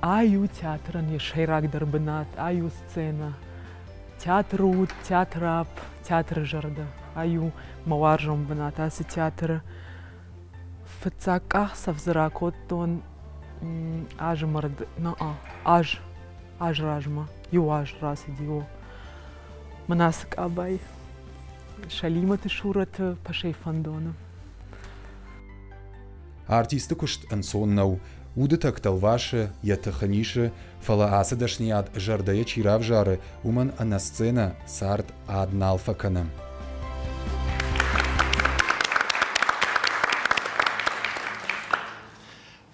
Speaker 7: Ай у театрӕн йӕ сӕйрагдӕр бынат, ай у сценӕ. Театр у театры апп, театры зӕрдӕ. Ай у мӕ уарзон бынат ацы театры. Фыццаг къахдзӕф дзы ракодтон азы мӕрд, аз, аз размӕ, иу аз рацыди, о. Мӕн ацы къабай Сӕлимӕты сурӕты пӕсӕй фӕндоны.
Speaker 4: Артисты куыст ӕнцон нӕу, уды тӕгтӕ лвасы, йӕ тых ын исы, фӕлӕ ацы дӕсныйад зӕрдӕйӕ чи равзары, уымӕн ӕнӕ сценӕ цард ад нал фӕкӕны.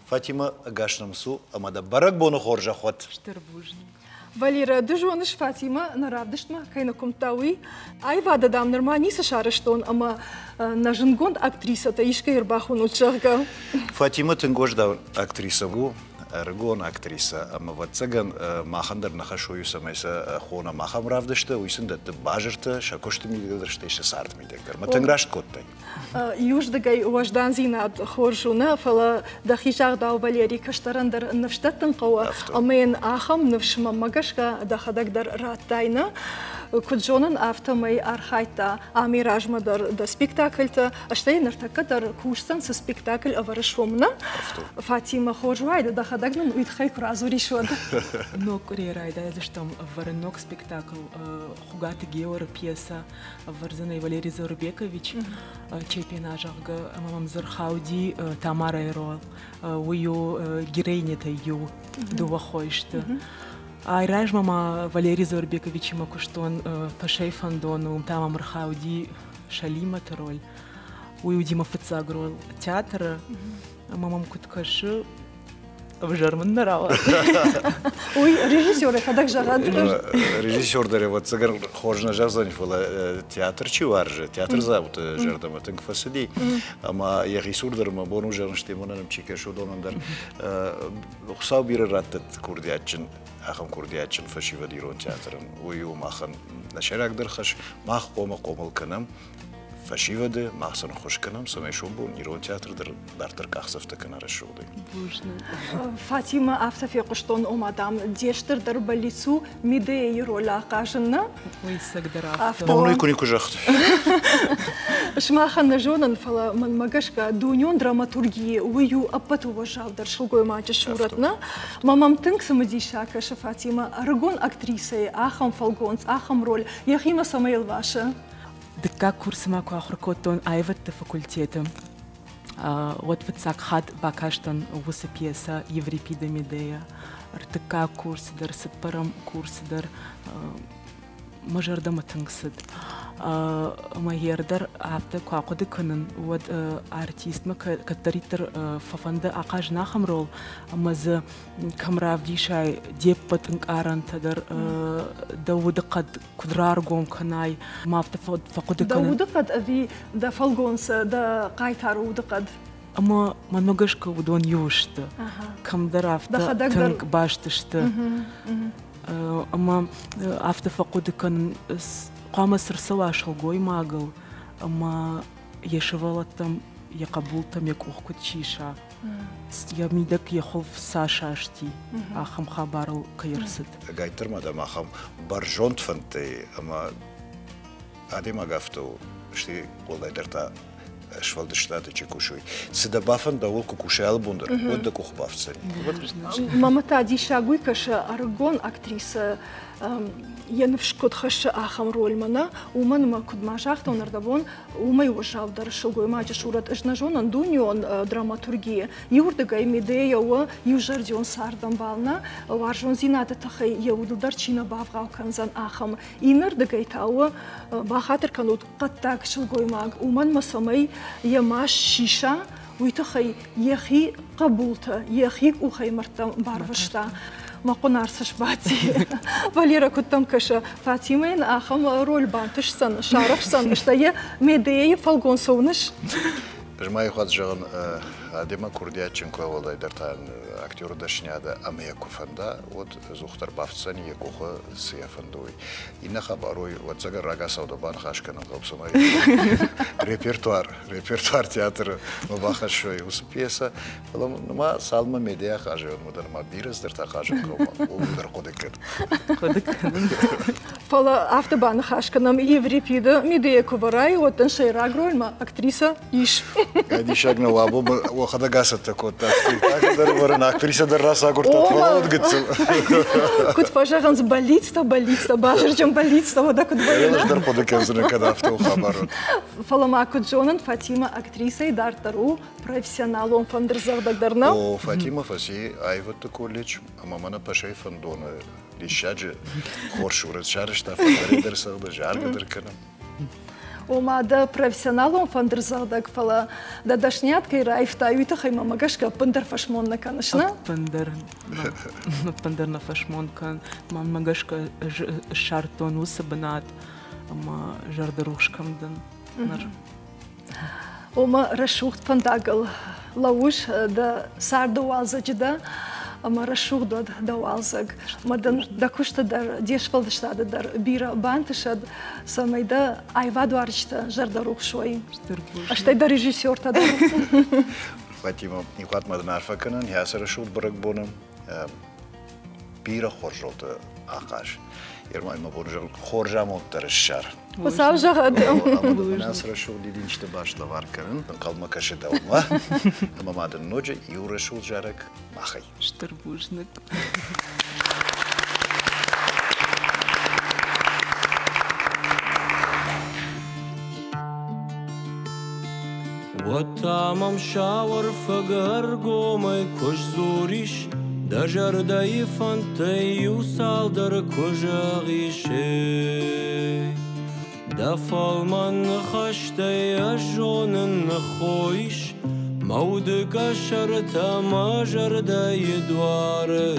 Speaker 1: Фатимӕ, ӕгас нӕм цу ӕмӕ дӕ бӕрӕгбоны хорзӕх уӕд!
Speaker 7: Стыр бузныг.
Speaker 2: Валерӕ, ды зоныс, Фатимӕ нӕ равдыстмӕ кӕй нӕ куымдта, уый? Аивады, дам, нырма ницы сарӕзтон ӕмӕ нӕ зындгонд актрисӕтӕ искӕй ӕрбахонут, зӕгъгӕ.
Speaker 1: Фатимӕ тынг уӕздан актрисӕ у, ӕрыгон актрисӕ, ӕмӕ, ӕвӕццӕгӕн, махӕн дӕр нӕ хӕс у, цӕмӕй сӕ хонӕм ахӕм равдысты, уый сын дӕтты базыртӕ, сӕ куысты мидӕг дӕр, стӕй сӕ царды мидӕг дӕр. Мӕ тынг раст кодтай.
Speaker 2: Иуыздыгӕй уӕздандзинад хорз у, нӕ, фӕлӕ дӕхи загъдау, Валерий, кӕстӕрӕн дӕр ныфс дӕттын хъӕуы, ӕмӕ йын ахӕм ныфс, мӕнмӕ гӕсгӕ, дӕхӕдӕг дӕр радтай, нӕ? Куыд зонын, афтӕмӕй архайдта амӕй размӕ дӕр дӕ спектакльты, стӕй ныртӕккӕ дӕр кусдзӕн, цы спектакль ӕвӕрыс, уым, нӕ? Фатимӕ, хорз уаид, дӕхӕдӕг нын уый тыххӕй куы радзурис, уӕд.
Speaker 9: Ног къуырийы райдайдзыстӕм ӕвӕрын ног спектакль Хугаты Георы пьесӕ ӕвӕрдзӕнӕй Валерий Зарубекович Чепена, зӕгъгӕ, ӕмӕ мӕм дзы рхауди Тамарайы роль. Уый у героинятӕй иу, дыууӕ хойы сты. Айразмӕ ма Валерий Заурбековичимӕ куыстон Пашӕй фӕндон, уым та мӕм ӕрхауди Шалиматы роль. Уый уыди мӕ фыццаг роль театры, ӕмӕ мӕм куыд кӕсы, ӕвзӕр мын нӕ рауад.
Speaker 2: Уый режиссер йӕхӕдӕг зӕгъӕд.
Speaker 1: Режиссер дӕр, ӕвӕццӕгӕн, хорз нӕ зӕгъдзӕни, фӕлӕ театр чи уарзы, театрдзауты зӕрдӕмӕ тынг фӕцыди. Ӕмӕ йӕхи цур дӕр мӕ бон у зӕгъын, стӕй мӕнӕн чи кӕсы, уыдонӕн дӕр Хуыцау бирӕ раттӕд курдиатджын, ахӕм курдиатджын фӕсивӕд ирон театрӕн. Уый у махӕн нӕ сӕйрагдӕр хӕс. Мах хъуамӕ хъомыл кӕнӕм фӕсивӕды, мах сын ӕххуыс кӕнӕм, цӕмӕй сомбон ирон театр дӕр дарддӕр къахдзӕфтӕ кӕна рӕсугъдӕй.
Speaker 2: Фатимӕ, афтӕ фехъуыстон, ома, дам, де стырдӕр бӕллиц у Медеяйы роль ахъазын, нӕ?
Speaker 9: Уый цӕгдӕр афтӕ.
Speaker 1: Мон куы никуы загъта.
Speaker 2: Сымахӕн нӕ зонын, фӕлӕ мӕнмӕ гӕсгӕ дунеон драматургийы уый у ӕппӕты уӕззаудӕр сылгоймаджы сурӕт, нӕ? Мӕ мӕм тынг цымыдисаг кӕсы, Фатимӕ, ӕрыгон актрисӕйы ахӕм фӕлгонц, ахӕм роль йӕхимӕ цӕмӕй ӕлвасы?
Speaker 9: Дыккаг курсы ма куы ахуыр кодтон аивӕдты факультеты, уӕд фыццаг хатт бакастӕн уыцы пьесӕ Еврипида Медея. Ӕртыккаг курсы дӕр, цыппӕрӕм курсы дӕр мӕ зӕрдӕмӕ тынг цыд. Ӕмӕ йе дӕр афтӕ куы ахъуыды кӕнын, уӕд артистмӕ кӕддӕриддӕр фӕфӕнды ахъазын ахӕм рол, ӕмӕ дзы кӕм равдисай де ппӕт ӕнкъарӕнтӕ дӕр, дӕ удыхъӕд куыд раргом кӕнай, ма афтӕ фӕхъуыды кӕнын.
Speaker 2: Дӕ удыхъӕд ӕви дӕ фӕлгонц, дӕ хъайтары удыхъӕд?
Speaker 9: Ӕмӕ мӕнмӕ гӕсгӕ уыдон иу сты. Кӕмдӕр афтӕ тынг баст сты. Ӕмӕ афтӕ фӕхъуыды кӕнын, хъуамӕ цы рцӕуа сылгоймагыл ӕмӕ йӕ сывӕллӕттӕм, йӕ хъӕбултӕм йӕ къух куыд сиса, йӕ мидӕг йӕ хуылф цас асти, ахӕм хабарыл кӕй ӕрцыд.
Speaker 1: Ӕгайтдӕр ма дӕм ахӕм бӕрзонд фӕндтӕ ӕмӕ адӕймаг афтӕ у, стӕй уӕлдайдӕр та сфӕлдыстады чи кусой. Цы дӕ бафӕнда, ууыл куы кусай алы бон дӕр, уӕд дӕ къухы бафтдзӕни.
Speaker 2: Мамӕ та диссаг уый кӕсы, ӕрыгон актрисӕ йӕ ныфс куыд хӕссы ахӕм рольмӕ, нӕ? Уымӕн ӕмӕ, куыд ма загътон ӕрдӕбон, уымӕй уӕззаудӕр сылгоймаджы сурӕт ӕз нӕ зонын дунеон драматургийы. Иуырдыгӕй Медея у иузӕрдион цардӕмбал, нӕ? Уарзондзинады тыххӕй йӕ удыл дӕр чи нӕ бавгъау кӕндзӕн, ахӕм. Иннӕрдыгӕй та у, бахатыр кӕнут, хъӕддаг сылгоймаг, уымӕн ма цӕмӕй йӕ маст сиса, уый тыххӕй йӕхи хъӕбултӕ йӕхи къухӕй мӕрдтӕм барвыста. Мӕ хъуын арц сбадти. Валера, куыд дӕм кӕсы, Фатимӕйӕн ахӕм роль бантысдзӕн, сарӕхсдзӕн, стӕй йӕ Медеяйы фӕлгонцы уыныс?
Speaker 1: Ӕз ма иу хатт зӕгъын, адӕмӕн курдиатджын куы уӕлдайдӕр та актеры дӕсниады ӕмӕ йӕ куы фӕнда, уӕд ӕдзухдӕр бафтдзӕни йӕ къухы, цы йӕ фӕнды, уый. Иннӕ хабар уый, ӕвӕццӕгӕн, рагацау дӕ баныхас кӕнын хъӕуы, цӕмӕй репертуар, репертуар театры ма бахӕссой уыцы пьесӕ. Фӕлӕ ма цалынмӕ Медея хъазы, уӕдмӕ дӕр ма бирӕ цыдӕртӕ хъазын хъӕуы, ууыл дӕр хъуыды кӕн.
Speaker 9: Хъуыды кӕнын.
Speaker 2: Фӕлӕ афтӕ баныхас кӕнӕм, Еврипиды Медея куы вӕрай, уӕд дын сӕйраг рольмӕ актрисӕ ис.
Speaker 1: Диссаг нӕу, абон уӕхӕдӕг ацӕттӕ кодта спектакль дӕр вӕрын, актрисӕ дӕр рацагуырдта, фӕлӕ уӕд гыццыл.
Speaker 2: Куыд фӕзӕгъынц, бӕллицтӕ, бӕллицтӕ, базырджын бӕллицтӕ, уӕдӕ куыд вӕййы?
Speaker 1: Ӕз дӕр хъуыды кӕндзынӕн, кӕд афтӕ у хабар.
Speaker 2: Фӕлӕ ма куыд зонын, Фатимӕ актрисӕйы дарддӕр у профессионалон фӕндырдзӕгъдӕг дӕр нӕу?
Speaker 1: О, Фатимӕ фӕци аивӕдты колледж ӕмӕ мӕнӕ Пӕсӕйы фӕндоны диссаджы хорз сурӕт сарӕзта, фӕндырӕй дӕр цӕгъды, заргӕ дӕр кӕны.
Speaker 2: Ома дӕ профессионалон фӕндырдзӕгъдӕг, фӕлӕ дӕ дӕсниад кӕй раивтай, уый тыххӕй мӕмӕ гӕсгӕ ӕппындӕр фӕсмон нӕ кӕныс, нӕ?
Speaker 9: Ӕппындӕр, ӕппындӕр нӕ фӕсмон кӕн. Мӕнмӕ гӕсгӕ ссардтон уыцы бынат ӕмӕ зӕрдӕрухс кӕм дӕн ныр.
Speaker 2: Ома рӕсугъд фӕндагыл лӕууыс дӕ царды уалдзӕджы дӕ ӕмӕ рӕсугъд уӕд дӕ уалдзӕг. Ӕмӕ дын дӕ куысты дӕр, де сфӕлдыстады дӕр бирӕ бантысӕд, цӕмӕй дӕ аивадуарзджытӕ зӕрдӕрухс уой. Стӕй дӕ режиссертӕ дӕр.
Speaker 1: Фатима, иу хатт ма дын арфӕ кӕнын, йӕ ацы рӕсугъд бӕрӕгбоны бирӕ хорз ахъаз. Ермай мӕ бон зӕгъын, хорз амонд дӕр ссар.
Speaker 2: Хуыцау зӕгъӕд.
Speaker 1: Ӕмӕ ацы рӕсугъд дидинджыты баст лӕвар кӕнын, ӕнхъӕлмӕ кӕсы дӕумӕ. Ӕмӕ ма дын ноджы иу рӕсугъд зарӕг махӕй.
Speaker 9: Стыр бузныг.
Speaker 10: Уӕд та мӕм сауӕрфыг ӕргомӕй куы сдзурис, Дӕ зӕрдӕйы фӕндтӕй иу цалдӕр куы зӕгъис, ей. Дӕ фӕлмӕн ныхӕстӕй ӕз зонын ныххоис Мӕ уды къӕсӕртӕ мӕ зӕрдӕйы дуары.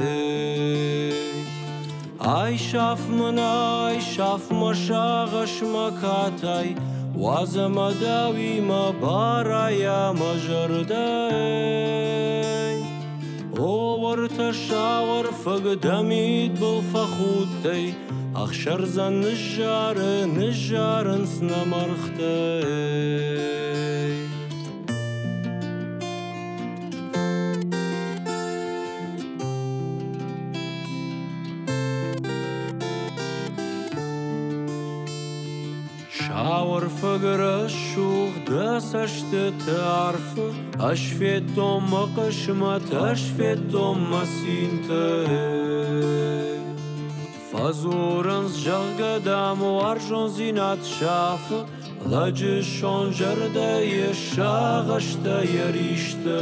Speaker 10: Айсаф мын, айсаф мӕ сагъӕс, мӕ катай, Уадз ӕмӕ дӕуимӕ барайа мӕ зӕрдӕ. О, уӕртӕ сауӕрфыг дӕ мидбыл фӕхудтӕй, Ӕхсӕрдзӕн ныззары, ныззарынц нӕ мӕргътӕ. Сауӕрфыг рӕсугъд дӕ цӕстыты арфы Ӕз федтон мӕ хъысмӕт, ӕз федтон мӕ цинтӕ. Фӕдзурынц, зӕгъгӕ, дам, уарзондзинад сафы Лӕджы сон зӕрдӕйы сагъӕстӕ йӕ ристӕ.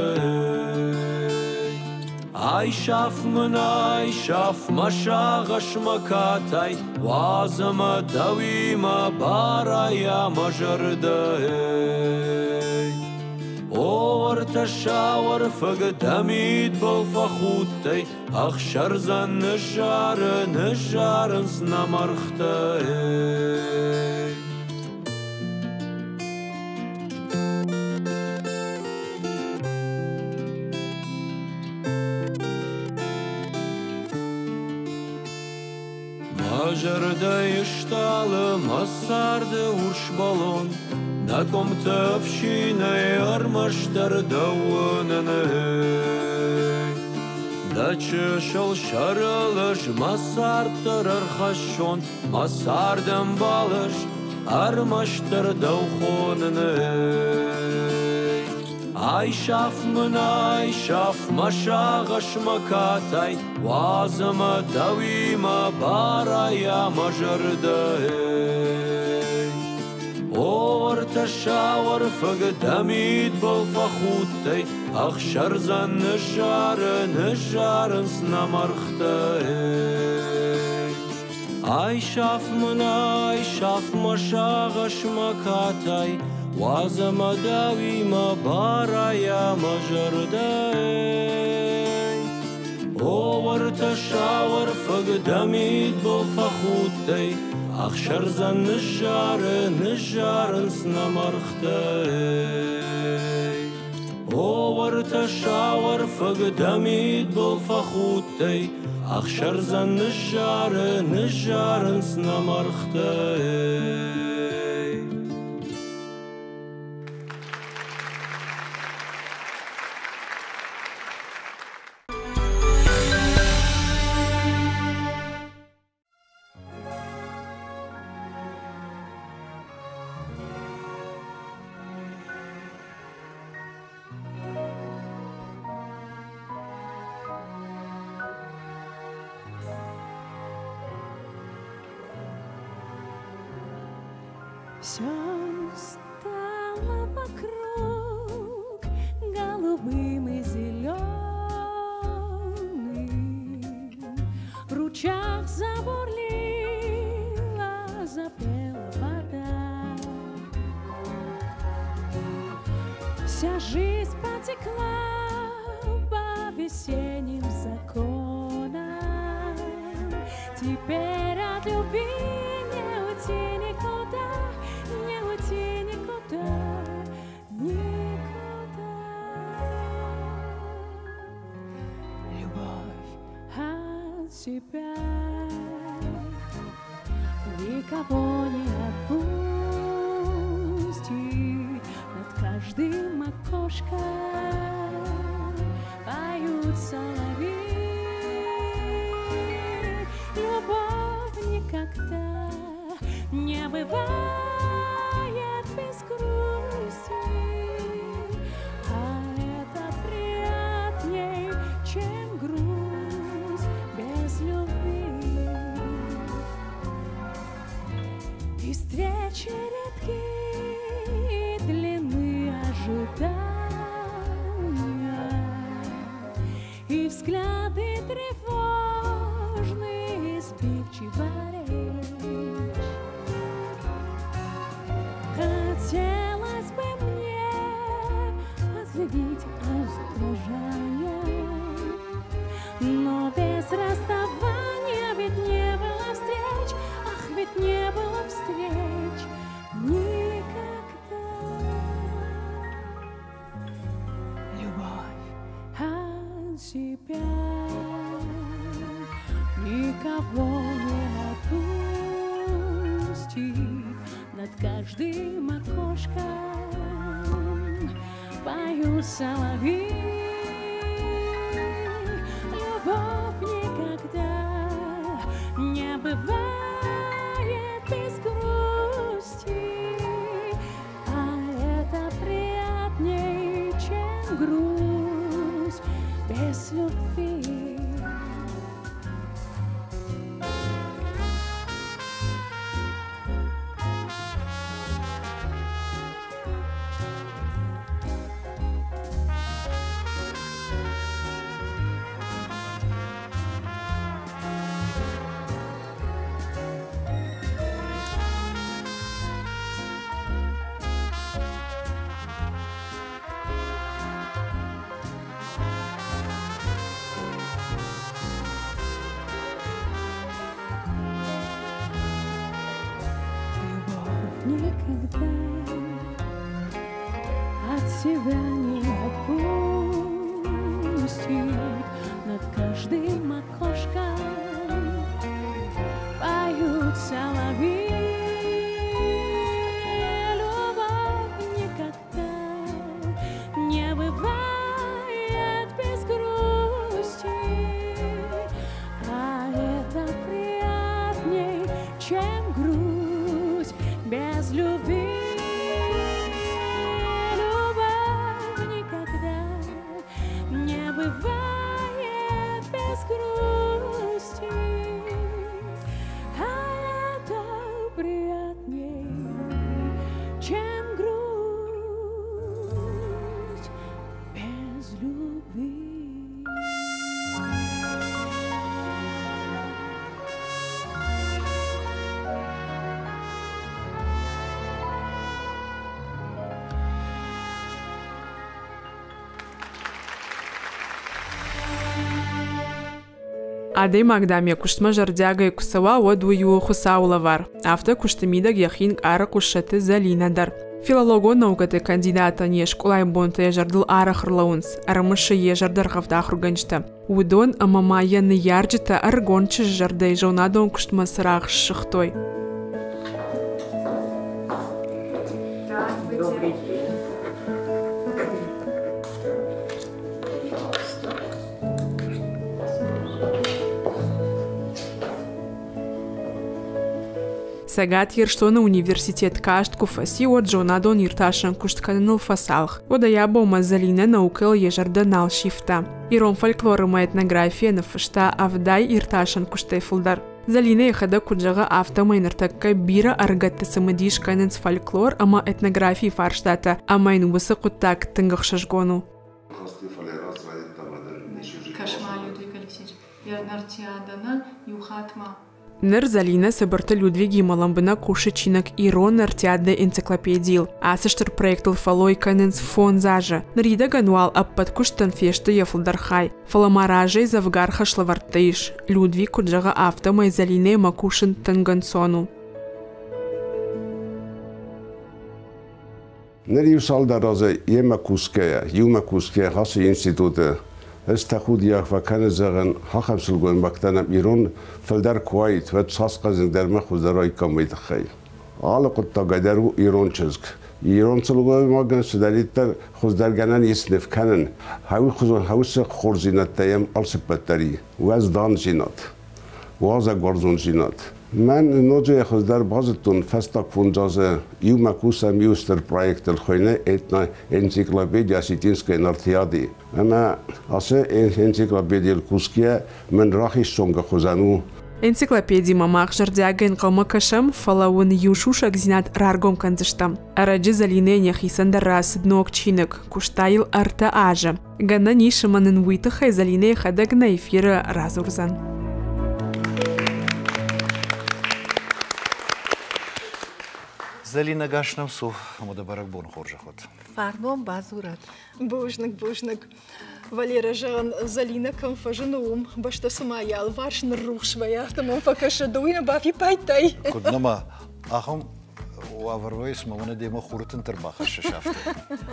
Speaker 10: Айсаф мын, айсаф мӕ сагъӕс, мӕ катай, Уадз ӕмӕ дӕуимӕ барайа мӕ зӕрдӕ. О, ӕртӕ сауӕрфыг дӕ мидбыл фӕхудтӕй, Ӕхсӕрдзӕн ныззары, ныззарынц нӕ мӕргътӕ. Мӕ зӕрдӕйы стъалы, мӕ царды урс балон, Нӕ къуымты ӕфсинӕй ӕрмӕстдӕр дӕу уынын. Дӕ чысыл сӕрыл ӕз мӕ цард дӕр ӕрхӕссон, Мӕ цардӕмбал ӕз ӕрмӕстдӕр дӕу хонын. Айсаф мын, айсаф мӕ сагъӕс, мӕ катай, Уадз ӕмӕ дӕуимӕ барайа мӕ зӕрдӕ. О, ӕртӕ сауӕрфыг дӕ мидбыл фӕхудтӕй, Ӕхсӕрдзӕн ныззары, ныззарынц нӕ мӕргътӕ. Айсаф мын, айсаф мӕ сагъӕс, мӕ катай, Уадз ӕмӕ дӕуимӕ барайа мӕ зӕрдӕ. О, уӕртӕ сауӕрфыг дӕ мидбыл фӕхудтӕй, Ӕхсӕрдзӕн ныззары, ныззарынц нӕ мӕргътӕ. О, уӕртӕ сауӕрфыг дӕ мидбыл фӕхудтӕй, Ӕхсӕрдзӕн ныззары, ныззарынц нӕ мӕргътӕ.
Speaker 6: Все стало вокруг голубым и зеленым. В ручьях забурлила, запела вода. Вся жизнь потекла по весенним законам. Теперь от любви не уйти никуда, не уйти никуда, никуда. Любовь от себя никого не отпустит. Над каждым окошком поют соловьи. Любовь никогда не бывает без грусти, а это приятней, чем грусть без любви. И встречи редки и длины ожидания, и взгляды тревожные, сбивчива речь. Хотелось бы мне отлюбить аж дрожания, но без расставания ведь не было встреч, ах, ведь не было встреч никогда. Любовь от себя никого не отпустит. Над каждым окошком поют соловьи. Любовь никогда не бывает без грусти, а это приятней, чем грусть без любви. Никогда от себя не отпустит. Над каждым окошком поют соловьи. Любовь никогда не бывает без грусти, а это приятней, чем грусть без любви. Любовь
Speaker 7: Адӕймаг, дам, йӕ куыстмӕ зӕрдиагӕй куы цӕуа, уӕд уый у Хуыцауы лӕвар. Афтӕ куысты мидӕг йӕхи нкъары Хъуыссӕты Зӕлинӕ дӕр. Филологон наукӕты кандидатӕн йе скъолайы бонтӕ йӕ зӕрдыл арӕх ӕрлӕууынц, ӕрымысы йӕ зӕрдӕргъӕвд ахуыргӕнджытӕ. Уыдон ӕмӕ ма йӕ ныййарджытӕ ӕрыгон чызджы зӕрдӕйы зонадон куыстмӕ цырагъ ссыгътой. Цӕгат Ирыстоны университет каст куы фӕци, уӕд зонадон иртасӕн куыст кӕныныл фӕцалх. Уӕд ӕй абонмӕ Зӕлинӕ наукӕйыл йӕ зӕрдӕ нал сивта. Ирон фольклор ӕмӕ этнографийӕ ныффыста 70 иртасӕн куыстӕй фылдӕр. Зӕлинӕ йӕхӕдӕг куыд зӕгъы, афтӕмӕй ныртӕккӕ бирӕ ӕрыгӕтты цымыдис кӕнынц фольклор ӕмӕ этнографийы фарстатӕ ӕмӕ йын уыцы хъуыддаг тынг ӕхсызгон у. Ныр Зӕлинӕ Цыбырты Людвигимӕ лӕмбынӕг кусы чиныг «Ирон нартиады энциклопедийыл». Ацы стыр проектыл фӕллой кӕнынц фондз азы. Ныридӕгӕн уал ӕппӕт куыстӕн фесты йӕ фылдӕр хай. Фӕлӕ ма разӕй дзӕвгар хӕслӕвӕрдтӕ ис. Людвиг куыд зӕгъы, афтӕмӕй Зӕлинӕимӕ кусын тынг ӕнцон у.
Speaker 11: Ныр иу цалдӕр азы йемӕ кусгӕйӕ, иумӕ кусгӕйӕ ацы институты ӕз тӕхудиаг фӕкӕны зӕгъын, ахӕм сылгоймӕгтӕ нӕм ирон фылдӕр куы уаид, уӕд цас хъӕздыгдӕр мӕ хуыздӕр уаиккам уый тыххӕй. Алы хъуыддагӕй дӕр у ирон чызг. Ирон сылгоймагӕн цыдӕриддӕр хуыздӕргӕнӕн ис ныв кӕнын, хӕуыхуызон хӕусы хорздзинӕдтӕ йӕм алцыппӕт дӕр и, уӕздандзинад, уазӕгуарзондзинад. Мӕн ноджы хуыздӕр базыдтон фӕстаг фондз азы иумӕ кусӕм иу стыр проектыл хуыйны Этноэнциклопедия осетинской нартиады. Ӕмӕ ацы энциклопедийыл кусгӕйӕ мын рахиз цонгы хуызӕн у.
Speaker 7: Энциклопедимӕ мах зӕрдиагӕй ӕнхъӕлмӕ кӕсӕм, фӕлӕ уын иу сусӕгдзинад раргом кӕндзыстӕм. Ӕрӕджы Зӕлинӕйӕн йӕхицӕн дӕр рацыд ног чиныг, куыста йыл 3 азы. Гӕнӕн ис ӕмӕ нын уый тыххӕй Зӕлинӕ йӕхӕдӕг нӕ эфиры радзурдзӕн.
Speaker 1: Зӕлинӕ гас нӕм цу ӕмӕ дӕ бӕрӕгбоны хорзӕх уӕд.
Speaker 12: Фарнон бадзурӕд.
Speaker 2: Бузныг, бузныг. Валерӕ, зӕгъын, Зӕлинӕ кӕм фӕзыны, уым бӕстӕ цыма йӕ алыварс ныррухс вӕййы, афтӕ мӕм фӕкӕсы, ды уый нӕ бафиппайдтай?
Speaker 1: Куыд нӕма, ахӕм уавӕр вӕййы, цыма мӕнӕ демӕ хуры тынтӕ ӕрбахӕссыс афтӕ.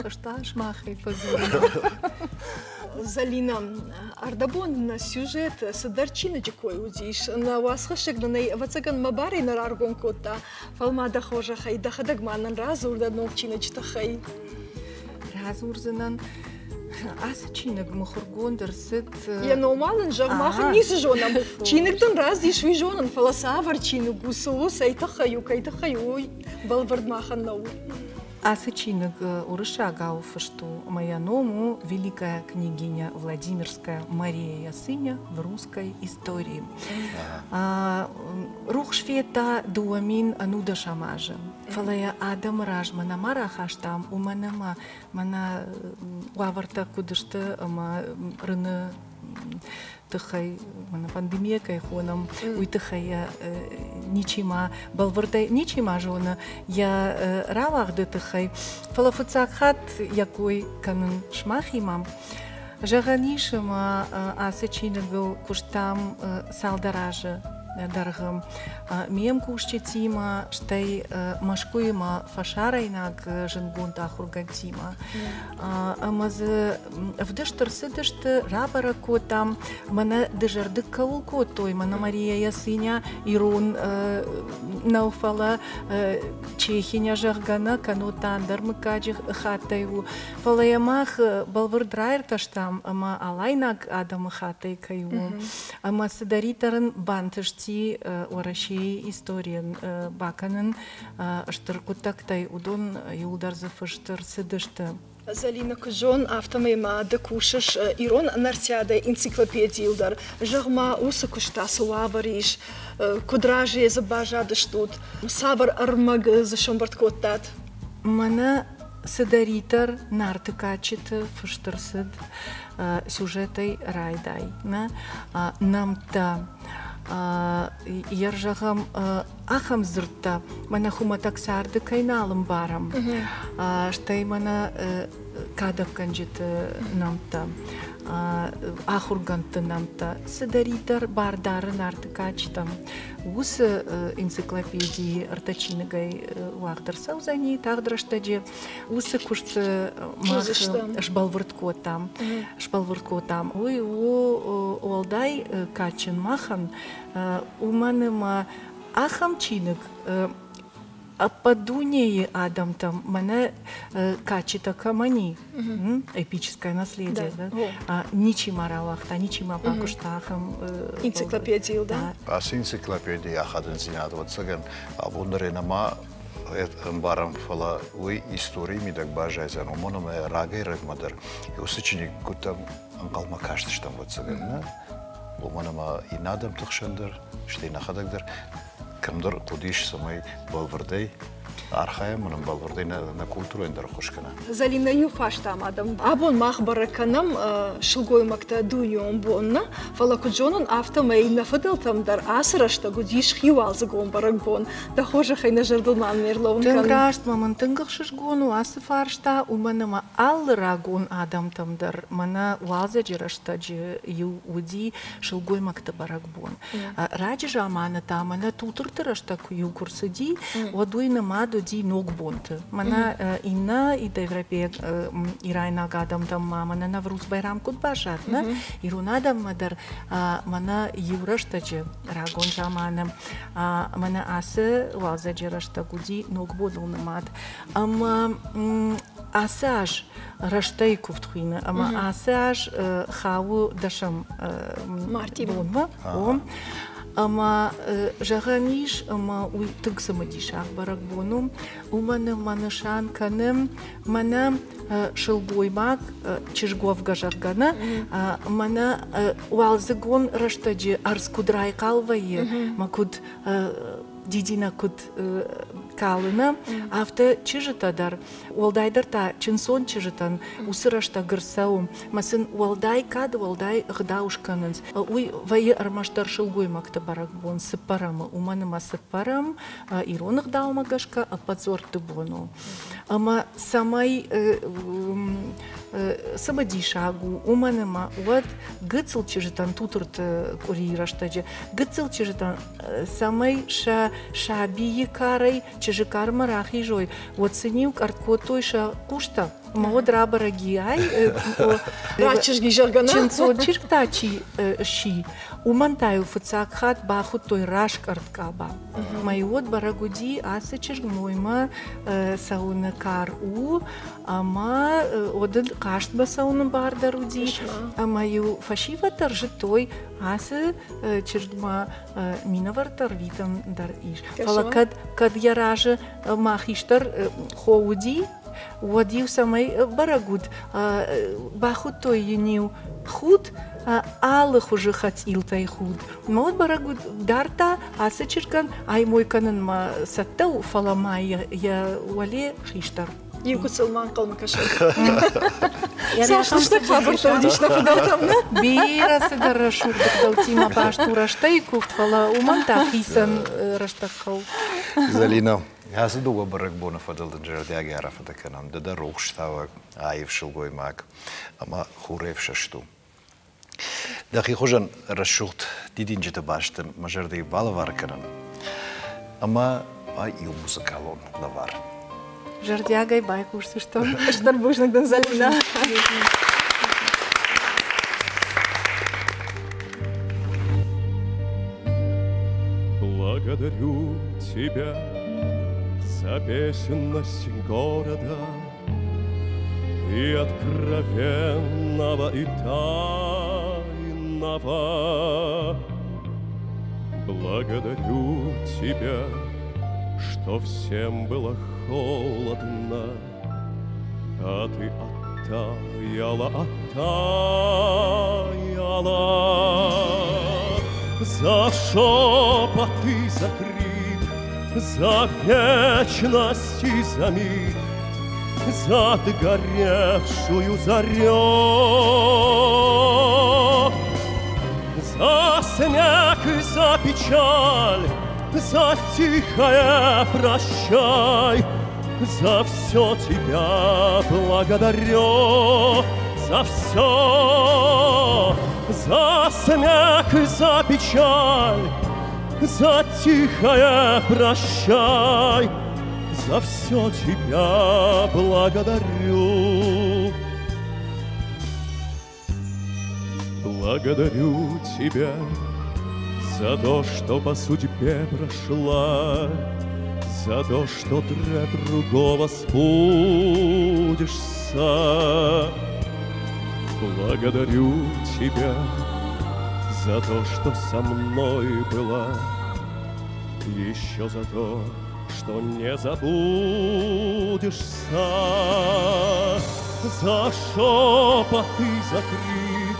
Speaker 12: Ӕз та сымахӕй фӕдзурын.
Speaker 2: Зӕлинӕ, ӕрдӕбон нӕ сюжет цыдӕр чиныджы кой уыдис. Нӕ уацхӕссӕг нын ӕй, ӕвӕццӕгӕн, мӕ барӕй нӕ раргом кодта. Фӕлӕ ма дӕ хорзӕхӕй дӕхӕдӕг ма нын радзур дӕ ног чиныджы тыххӕй.
Speaker 12: Радзурдзынӕн. Ацы чиныг мыхуыргонд ӕрцыд.
Speaker 2: Йӕ номал ын зӕгъ, мах ын ницы зонӕм. Чиныг дын раздис, уый зонын, фӕлӕ цавӕр чиныг у, цы у, цӕй тыххӕй у, кӕй тыххӕй у, уый бӕлвырд махӕн нӕу.
Speaker 12: Ацы чиныг уырыссагау фыст у, ӕмӕ йӕ ном у «Великая княгиня Владимирская Мария Ясыня в русской истории». Рухс федта 2019 азы, фӕлӕ йӕ адӕмы размӕ нӕма рахастам, уымӕн ӕмӕ мӕнӕ уавӕртӕ куыд сты ӕмӕ рыны тыххӕй, мӕнӕ пандемия кӕй хонӕм, уый тыххӕй йӕ ничи ма бӕлвырдӕй ничи ма зоны йӕ рауагъды тыххӕй. Фӕлӕ фыццаг хатт йӕ кой кӕнын сымахимӕ. Зӕгъӕн ис, ӕмӕ ацы чиныгыл куыстам цалдӕр азы дӕргъы ме мкусджытимӕ, стӕй Мӕскуыйы мӕ фӕсарӕйнаг зындгонд ахуыргӕндтимӕ. Ӕмӕ дзы ӕвдыст ӕрцыдысты, рабӕрӕг кодтам, мӕнӕ дызӕрдыг кӕуыл кодтой, мӕнӕ Мария Ясыня ирон нӕу, фӕлӕ Чехиня, зӕгъгӕ, нӕ, кӕннод та ӕндӕр мыггаджы хаттӕй у. Фӕлӕ йӕ мах бӕлвырд раиртӕстам, ӕмӕ алайнаг адӕмыхаттӕй кӕй у, ӕмӕ цыдӕриддӕр ын бантысти Уӕрӕсейы историйӕн бакӕнын стыр хъуыддӕгтӕй, уыдон иуылдӕр дзы фыст ӕрцыдысты.
Speaker 2: Зӕлинӕ, куы зон, афтӕмӕй ма ды кусыс ирон нартиадӕй энциклопедийыл дӕр. Зӕгъ-ма, уыцы куыст та цы уавӕр ис, куыд разыйӕ дзы баззадыстут, цавӕр ӕрмӕг дзы сӕмбырд кодтат?
Speaker 12: Мӕнӕ цыдӕриддӕр Нарты кадджыты фыст ӕрцыд сюжетӕй райдай, нӕ нӕмттӕ, йӕ зӕгъӕм, ахӕм дзырдтӕ, мӕнӕ хуымӕтӕг царды кӕй нал ӕмбарӕм, стӕй мӕнӕ Кадӕггӕнджыты нӕмттӕ, ахуыргӕндты нӕмттӕ, цыдӕриддӕр бар дары Нарты кадджытӕм, уыцы энциклопедийы ӕртӕ чиныгӕй уагъд ӕрцӕудзӕни тагъд рӕстӕджы. Уыцы куыст мах сбӕлвырд кодтам. Сбӕлвырд кодтам. Уый у уӕлдай кадджын махӕн, уымӕн ӕмӕ ахӕм чиныг ӕппӕт дунейы адӕмтӕм мӕнӕ кадджытӕ кӕмӕн и, эпическое наследие, да, ничи ма рауагъта, ничи ма бакуыста ахӕм
Speaker 2: энциклопедийыл, да?
Speaker 1: Ацы энциклопедийы ахадындзинад, ӕвӕццӕгӕн, абон дӕр нӕма ӕмбарӕм, фӕлӕ уый историйы мидӕг баззайдзӕн, уымӕн ӕмӕ рагӕй-рӕгмӕ дӕр уыцы чиныггуытӕм ӕнхъӕлмӕ кастыстӕм, ӕвӕццӕгӕн, нӕ? Уымӕн ӕмӕ иннӕ адӕмты хсӕн дӕр, стӕй нӕхӕдӕг дӕр кӕмдӕр хъуыдис, цӕмӕй бӕлвырдӕй архайӕм ӕмӕ бӕлвырдӕй нӕ культурӕйӕн дӕр ӕххуыс кӕна.
Speaker 2: Зӕлинӕ, иу фарстамӕ адӕм. Абон мах бӕрӕг кӕнӕм сылгоймӕгтӕ дунеон бон нӕ, фӕлӕ куыд зонын, афтӕмӕй нӕ фыдӕлтӕм дӕр ацы рӕстӕг уыдис хиуалдзыгон бӕрӕгбон. Дӕ хорзӕхӕй нӕ зӕрдыл ма не рлӕууын кӕн.
Speaker 12: Тынг раст мӕ мын тынг ӕхсызгон у ацы фарста, уымӕн ӕмӕ алы рагон адӕмтӕм дӕр мӕнӕ уалдзӕджы рӕстӕджы иу уыди сылгоймӕгты бӕрӕгбон. Раджы заманы та мӕнӕ тутырты рӕстӕг куы-иу куы рцыди, уӕд уый нымад уыди ногбонты. Мӕнӕ иннӕ индоевропейаг ирайнаг адӕмтӕм ма мӕнӕ Навруз Байрам куыд баззад, нӕ ирон адӕммӕ дӕр мӕнӕ иу рӕстӕджы рагон заманы мӕнӕ ацы уалдзӕджы рӕстӕг уыди ногбоныл нымад. Ӕмӕ ацы аз рӕстӕй куывд хуины ӕмӕ ацы аз хауы дӕсӕм бонмӕ. Ӕмӕ зӕгъӕн ис, ӕмӕ уый тынг цымыдисаг бӕрӕгбон у, уымӕн ӕмӕ нысан кӕны мӕнӕ сылгоймаг чызг уӕвгӕ зӕгъгӕ нӕ, мӕнӕ уалдзыгон рӕстӕджы ӕрдз куыд райхъал вӕййы, мӕ куыд дидинӕг куыд калы, афтӕ чызджытӕ дӕр, уӕлдайдӕр та чындздзон чызджытӕн уыцы рӕстӕг ӕрцӕуы мӕ сын уӕлдай кад, уӕлдай ӕгъдау скӕнынц. Уый вӕййы ӕрмӕстдӕр сылгоймӕгты бӕрӕгбон цыппӕрӕмы, уымӕн ӕмӕ цыппӕрӕм ирон ӕгъдаумӕ гӕсгӕ ӕппӕт дзуӕртты бон у. Ӕмӕ цӕмӕй цымыдисаг у, уымӕн ӕмӕ уӕд гыццыл чызджытӕн тутырты къуырийы рӕстӕджы гыццыл чызджытӕн цӕмӕй сӕ сабийы карӕй чызджы кармӕ рахизой, уӕд сын-иу къӕртт кодтой сӕ хъустӕ. Ӕмӕ уӕд рабӕрӕг и, ай
Speaker 2: Рачызг зӕгъгӕ,
Speaker 12: чындздзон чызг та чи сси, уымӕн та-иу фыццаг хатт бахуыдтой раскъӕрд къаба. Ӕмӕ-иу уӕд бӕрӕг уыди, ацы чызг моймӕ цӕуыны кар у, ӕмӕ уӕд ын хъазтмӕ цӕуыны бар дӕр уыди. Ӕмӕ-иу фӕсивӕд дӕр зыдтой, ацы чызгмӕ минӕвӕрттӕ ӕрвитын дӕр ис. Фӕлӕ кӕд, кӕд йӕ разы мӕ хистӕр хо уыди, уӕд-иу цӕмӕй бӕрӕг уыд, бахуыдтой йын-иу худ, алы хуызы хӕцъилтӕй худ. Мӕ уӕд бӕрӕг уыд, дардта ацы чызгӕн ай мой кӕнынмӕ цӕттӕ у, фӕлӕ ма йӕ уӕле хистӕр.
Speaker 2: Иу гыццыл ма ӕнхъӕлмӕ кӕсӕг. Цас лыстӕг хабӕрттӕ уыдис нӕ фыдӕлтӕм, нӕ?
Speaker 12: Бирӕ цыдӕр рӕсугъд ӕгъдӕуттимӕ баст у рӕстӕй куывд, фӕлӕ уымӕн та хицӕн рӕстӕг хъӕуы.
Speaker 1: Зӕлинӕ, ацы дыууӕ бӕрӕгбоны фӕдыл дын зӕрдиагӕй арфӕтӕ кӕнӕм. Ды дӕ рухстауӕг, аив сылгоймаг ӕмӕ хурӕфсӕст у. Дӕхи хуызӕн рӕсугъд дидинджыты баст дын мӕ зӕрдӕйы балӕвар кӕнын ӕмӕ иу музыкалон лӕвар.
Speaker 12: Зӕрдиагӕй байхъусдзыстӕм.
Speaker 2: Стыр бузныг дын, Зӕлинӕ.
Speaker 3: Благодарю тебя за песенность города и откровенного, и тайного. Благодарю тебя, что всем было холодно, а ты оттаяла, оттаяла. За шепот и за крик, за вечность и за миг, за догоревшую зарю, за смех и за печаль, за тихое прощай.
Speaker 10: за все тебя благодарю, за все, за смех и за печаль, за тихое прощай, за все тебя благодарю. Благодарю тебя за то, что по судьбе прошла, за то, что для другого спудишься. Благодарю тебя за то, что со мной была, еще за то, что не забудешься. За шепот и за крик,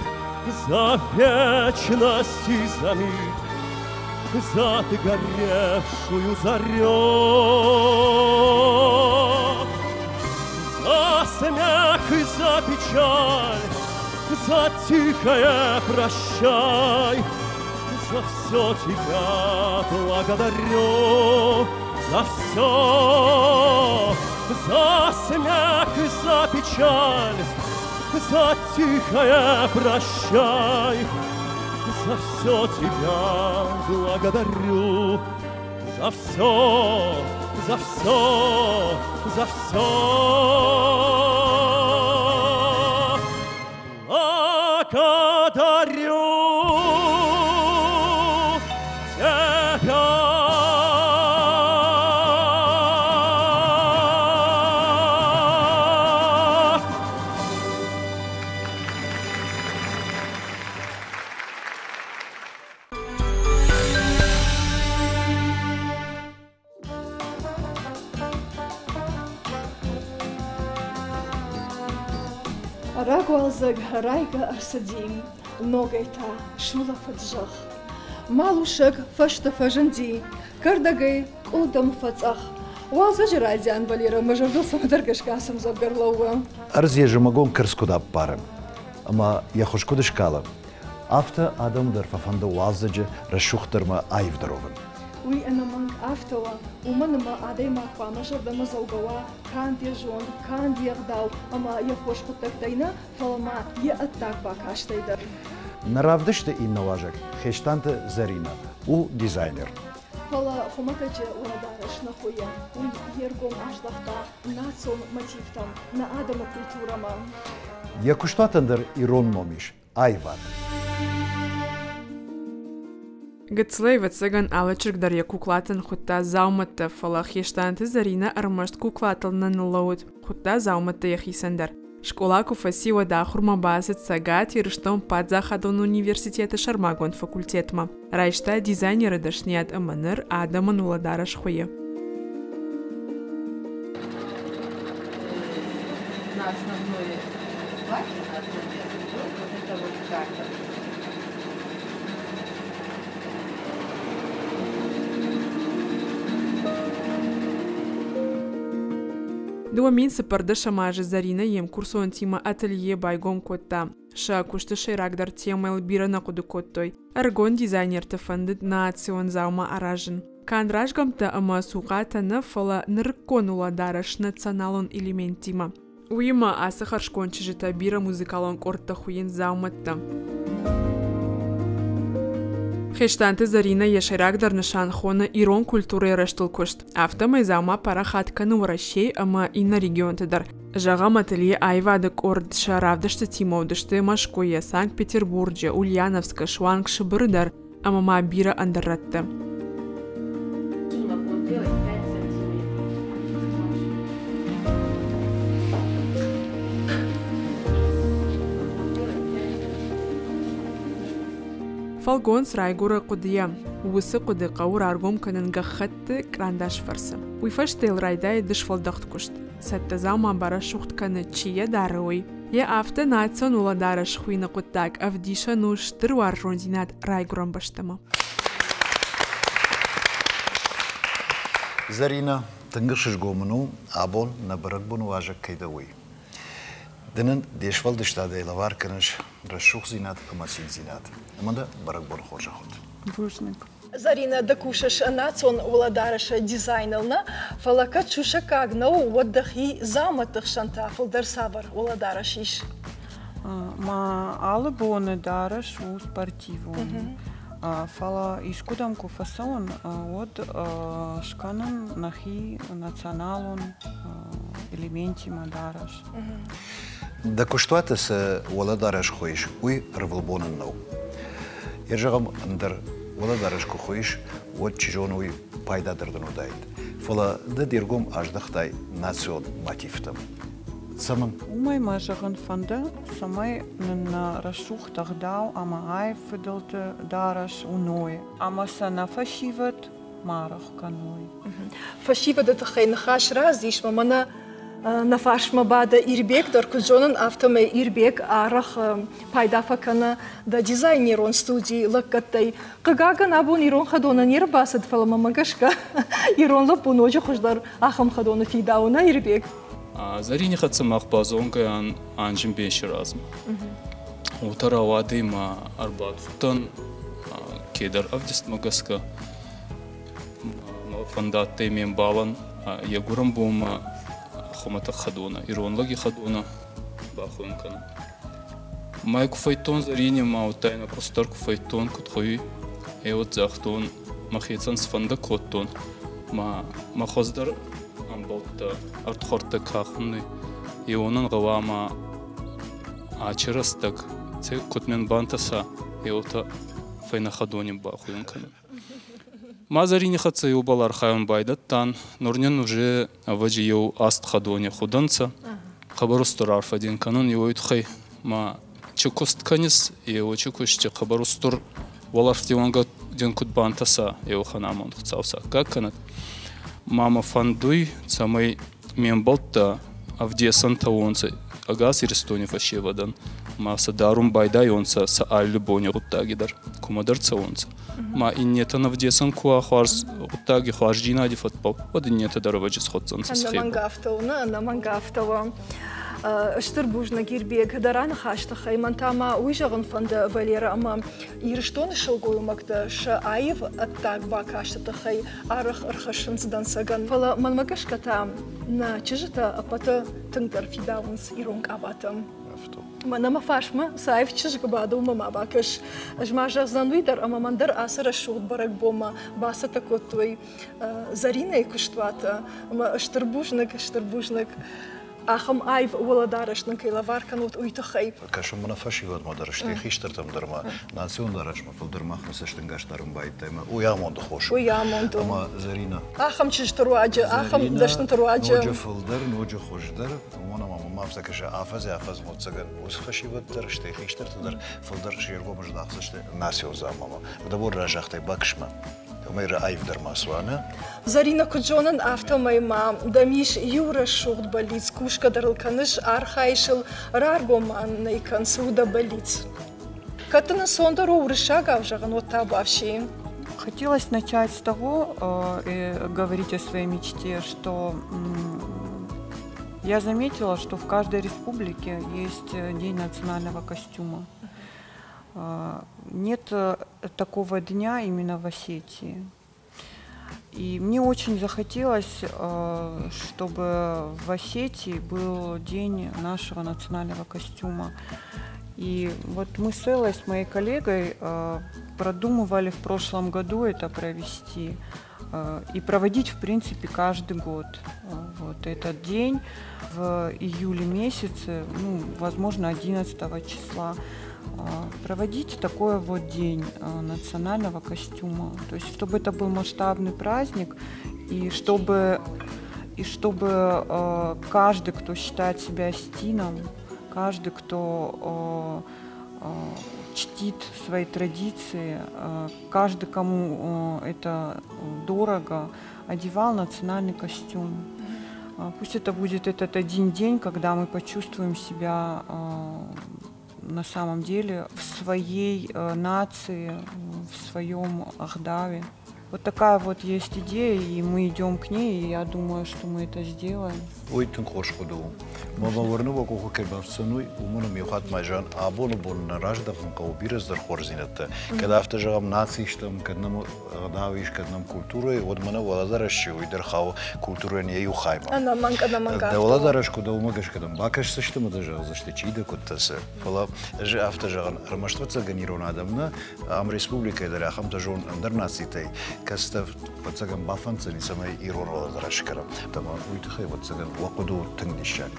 Speaker 10: за вечность и за миг, за догоревшую зарю, за смех и за печаль, за тихое прощай, за все тебя благодарю, за все, за смех и за печаль, за тихое прощай, за все тебя благодарю, за все, за все, за все. Благодарю тебя.
Speaker 2: Рагуалдзӕг райгӕ ӕрцыди, ногӕй та сулӕфыд зӕхх. Малусӕг фӕсты фӕзынди, кӕрдӕгӕй къуылдым фӕцъӕх. Уалдзӕджы райдиан, Валера, мӕ зӕрдыл цӕмӕдӕр гӕсгӕ ацы ӕмдзӕвгӕ ӕрлӕууы.
Speaker 1: Ӕрдз йӕ зымӕгон кӕрц куыд ӕппары ӕмӕ йӕ хуыз куыд скалы, афтӕ адӕмы дӕр фӕфӕнды уалдзӕджы рӕсугъддӕрмӕ аивдӕр уӕвын.
Speaker 2: Уый ӕнӕмӕнг афтӕ уа, уымӕн ӕмӕ адӕймаг хъуамӕ зӕрдӕмӕдзӕугӕ уа канд йӕ зонд, канд йе гъдау ӕмӕ йӕ хорз хъуыддӕгтӕй нӕ, фӕлӕ ма йӕ ӕддаг бакастӕй дӕр.
Speaker 1: Нӕ равдысты иннӕ уазӕг Хестанты Зӕринӕ у дизайнер.
Speaker 2: Фӕлӕ хуымӕтӕджы уӕлӕдарӕс нӕ хуыйы, уый йе ргом аздӕхта национ мотивтӕм, нӕ адӕмы культурӕмӕ.
Speaker 1: Йӕ куыстуатӕн дӕр ирон ном ис аивад.
Speaker 7: Гыццылӕй, ӕвӕццӕгӕн, алы чызг дӕр йӕ куклатӕн хуыдта дзаумӕттӕ, фӕлӕ Хестанты Зӕринӕ ӕрмӕст куклатыл нӕ ныллӕууыд, хуыдта дзаумӕттӕ йӕхицӕн дӕр. Скъола куы фӕци, уӕд ахуырмӕ бацыд Цӕгат Ирыстон паддзахадон университеты сӕрмагонд факультетмӕ. Райста дизайнеры дӕсныйад ӕмӕ ныр адӕмӕн уӕлӕдарӕс хуыйы.
Speaker 13: На основной платье, на основе идет вот эта вот карта.
Speaker 7: 2014 азы Зӕринӕ йе мкурсонтимӕ ателье байгом кодта. Сӕ куысты сӕйрагдӕр темӕйыл бирӕ нӕ хъуыды кодтой. Ӕрыгон дизайнерты фӕндыд национ дзаума аразын. Канд разгӕмттӕ ӕмӕ цухъатӕ нӕ, фӕлӕ нырыккон уӕлӕдарӕс националон элементтимӕ. Уыимӕ ацы хӕрзконд чызджытӕ бирӕ музыкалон къордтӕ хуыйынц дзаумӕттӕ. Хестанты Зӕринӕ йӕ сӕйрагдӕр нысан хоны ирон культурӕйы рӕзтыл куыст. Афтӕмӕй дзаума парахат кӕны Уӕрӕсейы ӕмӕ иннӕ регионты дӕр. Зӕгъӕм, ателье аивады къорд сӕ равдыстытимӕ уыдысты Мӕскуыйы, Санкт-Петербурджы, Ульяновскы, суанг Сыбыры дӕр ӕмӕ ма бирӕ ӕндӕр рӕтты. Фӕлгонц райгуыры хъуыдыйӕ. Уыцы хъуыды хъӕуы раргом кӕнын гӕххӕтты кърандасы фӕрцы. Уый фӕстӕ йыл райдайы дысфӕлдӕхт куыст. Цӕттӕ дзаума барӕсугъд кӕны, чи йӕ дары, уый. Йӕ афтӕ национ уӕлӕдарӕс хуыйны хъуыддаг ӕвдисӕн у стыр уарзондзинад райгуырӕн бӕстӕмӕ.
Speaker 1: Зӕринӕ, тынг ӕхсызгон мын у, абон нӕ бӕрӕгбоны уазӕг кӕй дӕ, уый. Ды нын де сфӕлдыстадӕй лӕвар кӕныс рӕсугъддзинад ӕмӕ циндзинад. Ӕмӕ дӕ бӕрӕгбоны хорзӕх уӕд.
Speaker 5: Бузныг.
Speaker 2: Заринӕ, ды кусыс национ уӕлӕдарӕсы дизайныл нӕ, фӕлӕ кӕд сусӕггаг нӕу, уӕд дӕхи дзаумӕтты хсӕн та фылдӕр цавӕр уӕлӕдарӕс ис?
Speaker 14: Мӕ алы боны дарӕс у спортивон. Фӕлӕ искуыдӕм куы фӕцӕуын, уӕд скӕнын нӕхи националон элементимӕ дарӕс.
Speaker 1: Дӕ куыстуаты цы уӕлӕдарӕс хуыйыс, уый ӕрвылбонӕн нӕу. Йе зӕгъӕм, ӕндӕр уӕлӕдарӕс куы хуыйыс, уӕд, чи зоны, уый пайдадӕр дын уыдаид. Фӕлӕ ды де ргом аздӕхтай национ мотивтӕм. Цӕмӕн?
Speaker 14: Уымӕй мӕ зӕгъын фӕнды, цӕмӕй нын нӕ рӕсугъд ӕгъдау ӕмӕ аив фыдӕлты дарӕс уыной ӕмӕ сӕ нӕ фӕсивӕд ма рох кӕной.
Speaker 2: Фӕсивӕды тыххӕй ныхас рӕзис, ӕмӕ мӕнӕ нӕ фарсмӕ бады Ирбег дӕр, куыд зонын, афтӕмӕй Ирбег арӕх пайда фӕкӕны дӕ дизайнерон студийы лӕггӕдтӕй. Хъыгагӕн, абон ирон хӕдоны не рбацыд, фӕлӕ мӕмӕ гӕсгӕ ирон лӕппу ноджы хуыздӕр ахӕм хӕдоны фидауы, нӕ, Ирбег?
Speaker 15: Зӕрини хӕццӕ мах базонгӕ ан анзмбеси размӕ. Уотӕ рауадӕй ма ӕрбацудтӕн кедӕр ӕвдистмӕ гӕсгӕ. Мӕ фӕндадтӕй ме мбалӕн йӕ гуырӕн бонмӕ хумӕтӕг хӕдонӕ, ирон лӕги хӕдонӕ бахуйун кӕнун. Мӕ ку фӕйдтон Зӕрини ма удта ин ӕ куст дӕр ку фӕйдтон, куд хуй, е уӕд загътон, мӕхецӕн сфӕндӕ кодтон, ма мӕ хуӕздӕр ӕмбӕлттӕ, ӕрдхуӕрдтӕ ка хуннуй, е уонӕн гъӕуама ачи рӕстӕг, куд мин бантӕса, е уотӕ фӕйнӕ хӕдони бахуйун кӕнун. Ма Зӕрини хӕццӕ еубӕл архайун байдӕдтан. Нур нин уже ӕвӕдзи еу аст хӕдони худӕнцӕ. Хъӕбӕр устур арфӕ дин кӕнун еуей туххӕй ма чи куст кӕнис, еу чи кусти хъӕбӕр устур уӕлӕрвти уӕнгӕ дин куд бантӕса, еуӕхӕн амонд Хуцау саккаг кӕнӕд. Ма мӕ фӕндуй, цӕмӕй ме мбӕлттӕ ӕвдесӕнтӕ уонцӕ ӕгас Иристони фӕсевӕдӕн, ма сӕ дарун байдайонцӕ сӕ алли бони гъуддаги дӕр, кумӕдӕр цӕуонцӕ. Ма иннетӕн ӕвдесӕн ку уа хуарз гъуддаги, хуарздзийнади фӕдбӕл, уӕд иннетӕ дӕр ӕвӕджи сходдзӕнцӕ сӕхебӕл.
Speaker 2: Ӕнӕмӕнгӕ афтӕ у, нӕ, ӕнӕмӕнгӕ афтӕ у. Стыр бузныг, Ирбег, дӕ раныхасы тыххӕй. Мӕн та ма уый зӕгъын фӕнды, Валерӕ, ӕмӕ Ирыстоны сылгоймӕгтӕ сӕ аив ӕддаг бакасты тыххӕй арӕх ӕрхӕссынц дӕнцӕгӕн. Фӕлӕ мӕнмӕ гӕсгӕ та нӕ чызджытӕ ӕппӕты тынгдӕр фидауынц ирон къабатӕм. Мӕнӕ мӕ фарсмӕ цы аив чызг бады, уымӕ ма бакӕс. Ӕз ма зӕгъдзӕн уый дӕр, ӕмӕ мӕн дӕр ацы рӕсугъд бӕрӕгбонмӕ бацӕттӕ кодтой Зӕринӕйы куыстуаты. Ӕмӕ стыр бузныг, стыр бузныг ахӕм аив уӕлӕдарӕс нын кӕй лӕвар кӕнут, уый тыххӕй.
Speaker 1: Кӕсын мӕнӕ фӕсивӕдмӕ дӕр, стӕй хистӕртӕм дӕр ма, национ дарӕсмӕ фылдӕр мах нӕ цӕстӕнгас дарын байдыдта ӕмӕ уый амонды хос у.
Speaker 2: Уый амонд у.
Speaker 1: Ӕмӕ Зӕринӕ.
Speaker 2: Ахӕм чызджыты руаджы, ахӕм дӕсныты руаджы.
Speaker 1: Ноджы фылдӕр, ноджы хуыздӕр, уымӕн ӕмӕ мӕм афтӕ кӕсы, афӕдзӕй-афӕдзмӕ ӕцӕгӕн уыцы фӕсивӕд дӕр, стӕй хистӕртӕ дӕр фылдӕр се ргом здахдзысты национ дзаумамӕ. Дӕ разагътай бакӕс-ма. Уымӕй аивдӕр ма суа, нӕ?
Speaker 2: Зӕринӕ, куыд зонын, афтӕмӕй ма дӕм ис иу рӕсугъд бӕллиц, кусгӕ дӕр ыл кӕныс, архайыс ыл, раргом ма нӕй кӕн, цы у дӕ бӕллиц? Кӕд дын ӕнцондӕр у уырыссагау зӕгъын, уӕд та бафси.
Speaker 14: Хотелось начать с того, говорить о своей мечте, что я заметила, что в каждой республике есть День национального костюма. Нет такого дня именно в Осетии. И мне очень захотелось, чтобы в Осетии был день нашего национального костюма. И вот мы с Эллой, с моей коллегой, продумывали в прошлом году это провести и проводить, в принципе, каждый год. Вот этот день в июле месяце, ну, возможно, 11 числа, проводить такой вот день национального костюма. То есть, чтобы это был масштабный праздник, и чтобы каждый, кто считает себя осетином, каждый, кто чтит свои традиции, каждый, кому это дорого, одевал национальный костюм. Пусть это будет этот один день, когда мы почувствуем себя на самом деле в своей нации, в своем ӕгъдауе. Вот такая вот есть идея, и мы идем к ней, и я думаю, что мы это сделаем.
Speaker 1: Уый тынг хорз хъуыды у. Мӕ мӕ уырны, уӕ къухы кӕй бафтдзӕн уый, уымӕн ӕмӕ иу хатт ма зӕгъын, абоны бон нӕ раздӕхын хъӕуы бирӕ цыдӕр хорздзинӕдтӕ. Кӕд афтӕ зӕгъӕм, наци стӕм, кӕд нӕм ӕгъдау ис, кӕд нӕм культурӕ, уӕд мӕнӕ уӕлӕдарӕс чи уый дӕр хауы культурӕйӕн йӕ иу хаймӕ.
Speaker 2: Ӕнӕмӕнг, ӕнӕмӕнг
Speaker 1: Дӕ уӕлӕдарӕс куыд у, уымӕ гӕсгӕ дӕм бакӕсдзысты ӕмӕ дӕ зӕгъдзысты, чи дӕ, куыд дӕ, цы. Фӕлӕ ӕз афтӕ зӕгъын, ӕрмӕст ӕвӕццӕгӕн ирон адӕм нӕ, ам республикӕйы дӕр ахӕмтӕ зон ӕндӕр нацитӕй, кӕцытӕ ӕвӕццӕгӕн бафӕнддзӕни, цӕмӕй ирон уӕлӕдарӕс скӕнӕм. Ӕмӕ уый тыххӕй, ӕвӕццӕгӕн, уӕ хъуыды у тынг диссаг.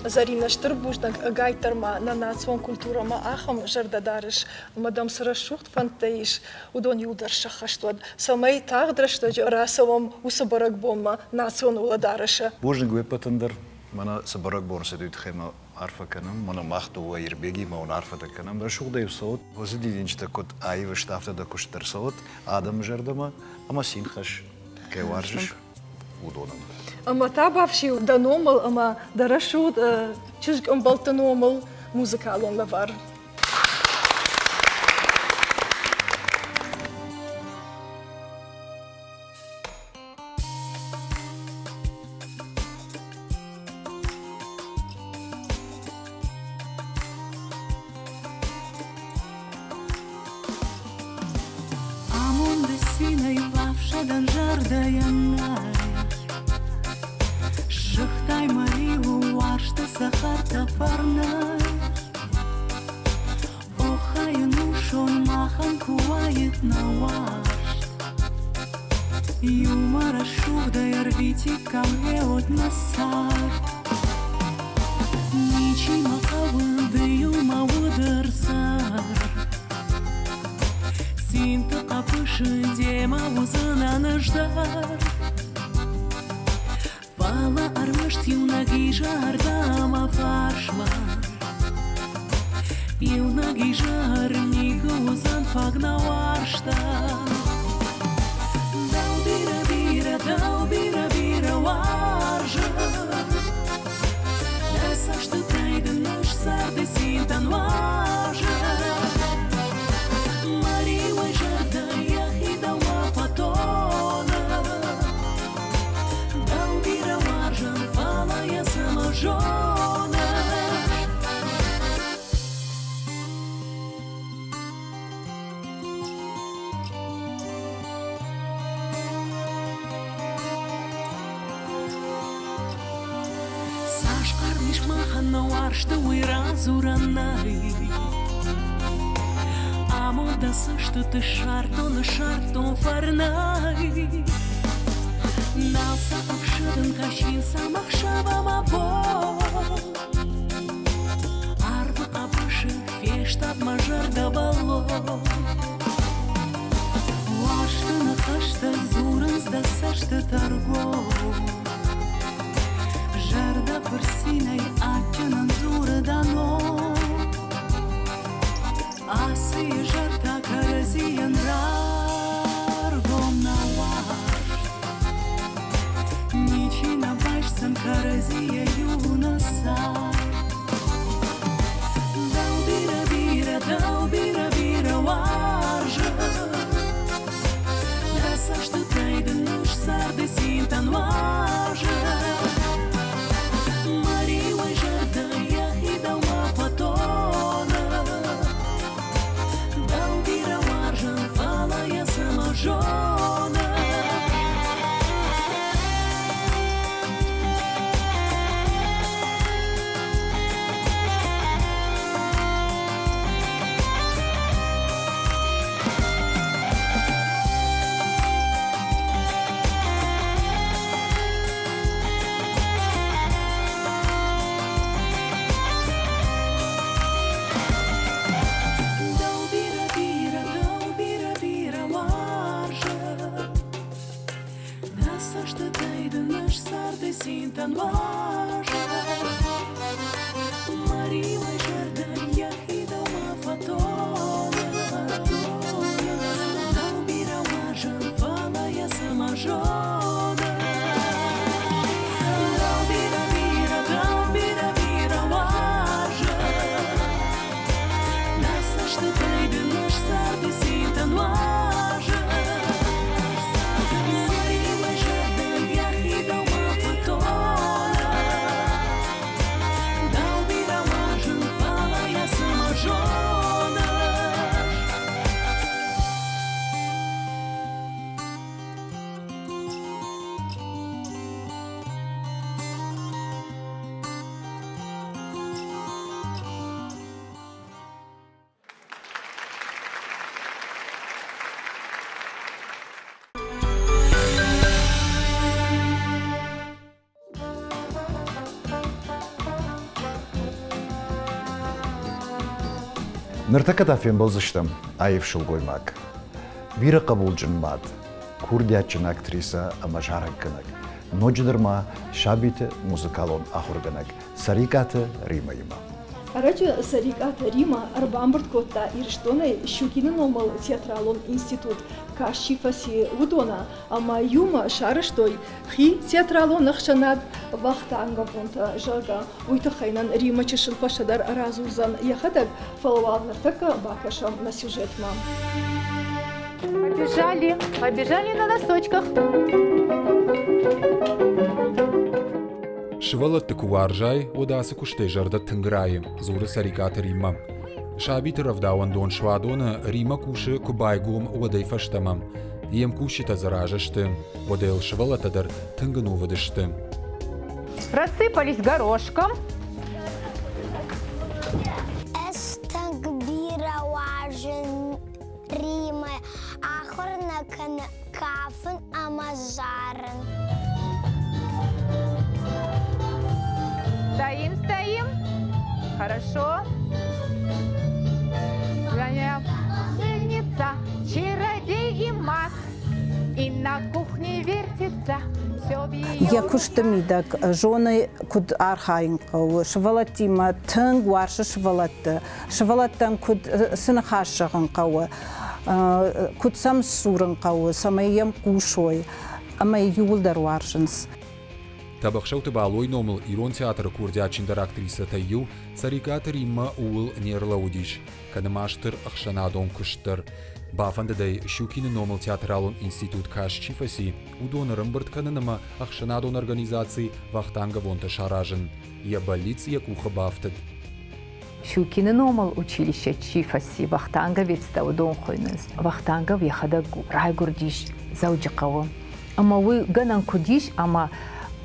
Speaker 2: Зӕринӕ, стыр бузныг, ӕгайтдӕр ма нӕ национ культурӕмӕ ахӕм зӕрдӕ дарыс ӕмӕ дӕм цы рӕсугъд фӕндтӕ ис, уыдон иуылдӕр сӕххӕст уӕд, цӕмӕй тагъд рӕстӕджы рацӕуӕм уыцы бӕрӕгбонмӕ национ уӕлӕдарӕсы.
Speaker 1: Бузныг уе ппӕтӕн дӕр. Мӕнӕ цы бӕрӕгбон цыд, уый тыххӕй мӕ арфӕ кӕнӕм. Мӕнӕ мах дыууӕ Ирбегимӕ уын арфӕтӕ кӕнӕм. Рӕсугъдӕй цӕут, уыцы дидинджытӕ куыд аив сты, афтӕ дӕ куыст дӕр цӕуӕд адӕмы зӕрдӕмӕ ӕмӕ цин хӕсс, кӕй уарзыс, уыдонӕн.
Speaker 2: Ӕмӕ та бафсиу дӕ номыл ӕмӕ дӕ рӕсугъд чызг ӕмбӕлтты номыл музыкалон лӕвар.
Speaker 6: Амонды цинӕй бафсӕдӕн зӕрдӕйӕн нӕй. Ссыгътай мӕ риуы уарзты цӕхӕртӕ фӕрнӕй. Оххай, ӕнусон махӕн куы уаид нӕ уарзт. Иумӕ рӕсугъдӕй ӕрвитиккам гъеуӕд нӕ цард. Ничи мӕ хъӕуы, ды-иу мӕ уды рцӕр. Цинты хъӕбысы демӕ уыдзынӕн ӕз дӕр. Фӕлӕ ӕрмӕст иунӕг изӕр дӕ мӕ фарсмӕ. Иунӕг изӕр никуы уыдзӕн фаг нӕ уарзтӕн. Дӕу бирӕ, бирӕ, дӕу бирӕ, бирӕ уарзын. Дӕ цӕстытӕй дын ӕз царды цинтӕ нуазын. Мӕ риуӕй зӕрдӕ йӕхи дӕумӕ фӕтоны. Дӕу бирӕ уарзын, фӕлӕ йӕ цӕмӕ зоныс? Цас хъарм ис махӕн нӕ уарзты, уый радзурӕн нӕй. Амонд дӕ цӕстыты ссардтон, ссардтон фӕрнӕй. Нал сӕ ӕфсадын кӕсин сӕм ӕхсӕв ӕмӕ бон. Арвы хъӕбысы фестад мӕ зӕрдӕ бӕлон. Уарзты ныхӕстӕ дзурынц дӕ цӕстытӕ ргом. Зӕрдӕ фырцинӕй адджынӕн дзуры дӕ ном. Ацы изӕр та кӕрӕдзийӕн раргом нӕ уарзт. Ничи нӕ байсдзӕн кӕрӕдзийӕ иу нӕ цард. Дӕу бирӕ, бирӕ, дӕу бирӕ, бирӕ уарзын. Дӕ цӕстытӕй дын ӕз царды цинтӕ нуазын. Мӕ риуӕй зӕрдӕ йӕхи дӕумӕ фӕтоны. Дӕу бирӕ уарзын, фӕлӕ йӕ цӕмӕ зоныс? Дӕу бирӕ, бирӕ, дӕу бирӕ, бирӕ уарзын. Дӕ цӕстытӕй дын ӕз царды цинтӕ нуазын. Мӕ риуӕй зӕрдӕ йӕхи дӕумӕ фӕтоны. Дӕу бирӕ уарзын, фӕлӕ йӕ цӕмӕ зоныс? Дӕу бирӕ, бирӕ, дӕу бирӕ, бирӕ уарзын. Дӕ цӕстытӕй дын ӕз царды цинтӕ нуазын. Мӕ риуӕй зӕрдӕ йӕхи дӕумӕ фӕтоны.
Speaker 1: Ныртӕккӕ та фембӕлдзыстӕм аив сылгоймаг, бирӕ хъӕбулджын мад, курдиатджын актрисӕ ӕмӕ зарӕггӕнӕг, ноджыдӕр ма сабиты музыкалон ахуыргӕнӕг Цӕрикъаты Римӕимӕ.
Speaker 2: Ӕрӕджы Цӕрикъаты Римӕ ӕрбамбырд кодта Ирыстонӕй Щукины номыл театралон институт каст чи фӕци, уыдоны ӕмӕ иумӕ сарӕзтой хи театралон ӕхсӕнад Вахтанговонтӕ, зӕгъгӕ, уый тыххӕй нын Риммӕ чысыл фӕстӕдӕр радзурдзӕн йӕхӕдӕг, фӕлӕ уал ныртӕккӕ бакӕсӕм нӕ сюжетмӕ.
Speaker 13: Побежали, побежали на носочках.
Speaker 4: Сывӕллӕтты куы уарзай, уӕд ацы куыстӕй зӕрдӕ тынг райы, дзуры Цӕрикъаты Риммӕ. Сабиты рӕвдауӕндон Суадоны Риммӕ кусы, куы байгом, уӕдӕй фӕстӕмӕ. Йе мкусджытӕ дзы разы сты, уӕдӕ йыл сывӕллӕттӕ дӕр тынг ӕнувыд сты.
Speaker 13: Рассыпались горошком.
Speaker 16: Ӕз тынг бирӕ уарзын Римӕ, ахуыр нӕ кӕны кафын ӕмӕ зарын.
Speaker 13: Стоим, стоим. Хорошо. Волшебница, чародей и маг. И на кухне вертится
Speaker 17: Йӕ куысты мидӕг зоны, куыд архайын хъӕуы сывӕллӕттимӕ, тынг уарзы сывӕллӕтты, сывӕллӕттӕн куыд цы ныхас зӕгъын хъӕуы, куыд сӕм сдзурын хъӕуы, цӕмӕй йӕм хъусой, ӕмӕ иууылдӕр уарзынц.
Speaker 4: Тӕбӕхсӕуты Балойы номыл Ирон театры курдиатджындӕр актрисӕтӕй иу Цӕрикъаты Риммӕ ууыл не рлӕууыдис, кӕны ма стыр ӕхсӕнадон куыст дӕр. Бафӕндыд ӕй Щукины номыл театралон институт каст чи фӕци, уыдон ӕрӕмбырд кӕнын ӕмӕ ӕхсӕнадон организаци Вахтанговонтӕ саразын. Йӕ бӕллиц йӕ къухы бафтыд.
Speaker 13: Щукины номыл училище чи фӕци, вахтанговецтӕ уыдон хуыйнынц. Вахтангов йӕхӕдӕг райгуырдис Дзӕуджыхъӕуы. Ӕмӕ уый гӕнӕн куыд ис, ӕмӕ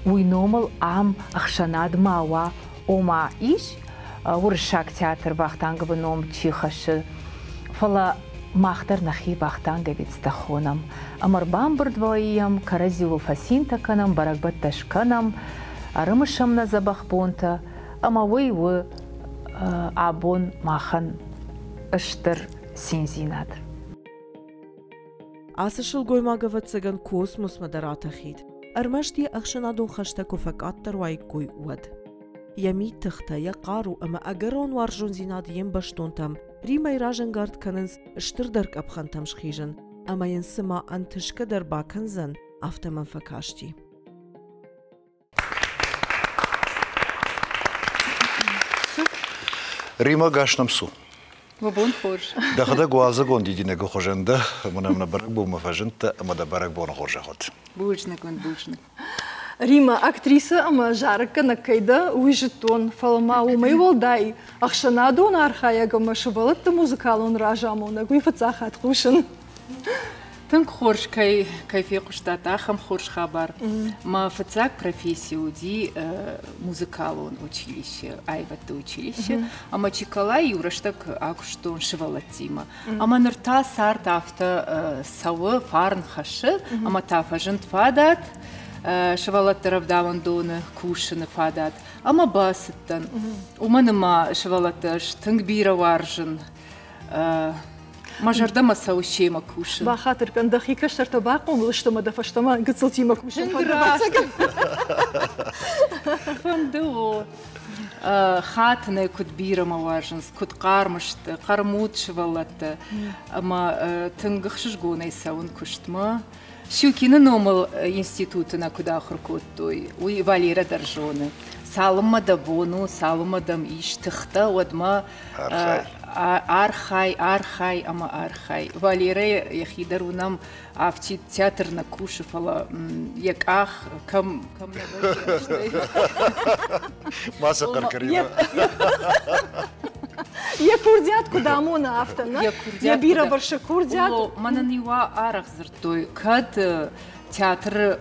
Speaker 13: уый номыл ам ӕхсӕнад ма уа, ома ис уырыссаг театр Вахтанговы ном чи хӕссы, фӕлӕ мах дӕр нӕхи вахтанговецтӕ хонӕм. Ӕмӕ ӕрбамбырд вӕййӕм, кӕрӕдзиуыл фӕцинтӕ кӕнӕм, бӕрӕгбӕттӕ скӕнӕм, ӕрымысӕм нӕ дзӕбӕх бонтӕ, ӕмӕ уый у абон махӕн стыр циндзинад.
Speaker 18: Ацы сылгоймаг, ӕвӕццӕгӕн, космосмӕ дӕр атӕхид, ӕрмӕст йӕ ӕхсӕнадон хӕстӕ куы фӕкъаддӕр уаиккой, уӕд. Йӕ мидтыхтӕ, йӕ хъару ӕмӕ ӕгӕрон уарзондзинад йе мбӕстонтӕм Римӕй разӕнгард кӕнынц стырдӕр къӕпхӕнтӕм схизын, ӕмӕ йын цыма ӕнтысгӕ дӕр бакӕндзӕн, афтӕ мӕм фӕкасти.
Speaker 1: Рима гас нӕм цу.
Speaker 19: Мӕ бон хорз.
Speaker 1: Дӕхӕдӕг уалдзыгон дидинӕгы хуызӕн дӕ, ӕмӕ нӕм нӕ бӕрӕгбонмӕ фӕзындтӕ ӕмӕ дӕ бӕрӕгбоны хорзӕх уӕд.
Speaker 19: Бузныг уын, бузныг.
Speaker 2: Рима, актрисӕ ӕмӕ зарӕггӕнӕг кӕй дӕ, уый зыдтон, фӕлӕ ма уымӕй уӕлдай ӕхсӕнадон архайӕг ӕмӕ сывӕллӕтты музыкалон разамонӕг уый фыццаг хатт хъусын.
Speaker 19: Тынг хорз кӕй, кӕй фехъуыстат, ахӕм хорз хабар. Мӕ фыццаг професси уыди музыкалон училище, аивӕдты училище. Ӕмӕ Чиколайы иу рӕстӕг акуыстон сывӕллӕттимӕ. Ӕмӕ ныр та цард афтӕ цӕуы, фарн хӕссы, ӕмӕ та фӕзынд фадат сывӕллӕтты рӕвдауӕндоны кусыны фадат. Ӕмӕ бацыдтӕн. Уымӕн ӕмӕ сывӕллӕтты ӕз тынг бирӕ уарзын. Мӕ зӕрдӕмӕ цӕуы семӕ кусын.
Speaker 2: Бахатыр кӕн, дӕхи кӕстӕртӕ бахъомыл сты ӕмӕ дӕ фӕстӕмӕ гыццылтимӕ кусын
Speaker 19: фӕнды. Фӕнды, о. Хатынӕй куыд бирӕ мӕ уарзынц, куыд хъарм сты, хъӕрмуд сывӕллӕттӕ. Ӕмӕ тынг ӕхсызгонӕй цӕуын куыстмӕ. Щукины номыл институты нӕ куыд ахуыр кодтой, уый Валерӕ дӕр зоны. Цалынмӕ дӕ бон у, цалынмӕ дӕм ис тыхтӕ, уӕдмӕ архай, архай ӕмӕ архай. Валерӕ йӕхи дӕр уынӕм, афтид театр нӕ кусы, фӕлӕ йӕ къах кӕм кӕм нӕ вӕййы.
Speaker 1: Ма сӕ хъӕр кӕнина.
Speaker 2: Йӕ курдиат куыд амоны, афтӕ, нӕ? Йӕ бирӕвӕрсыг курдиат.
Speaker 19: Мӕнӕн иу арӕх дзырдтой, кӕд Театры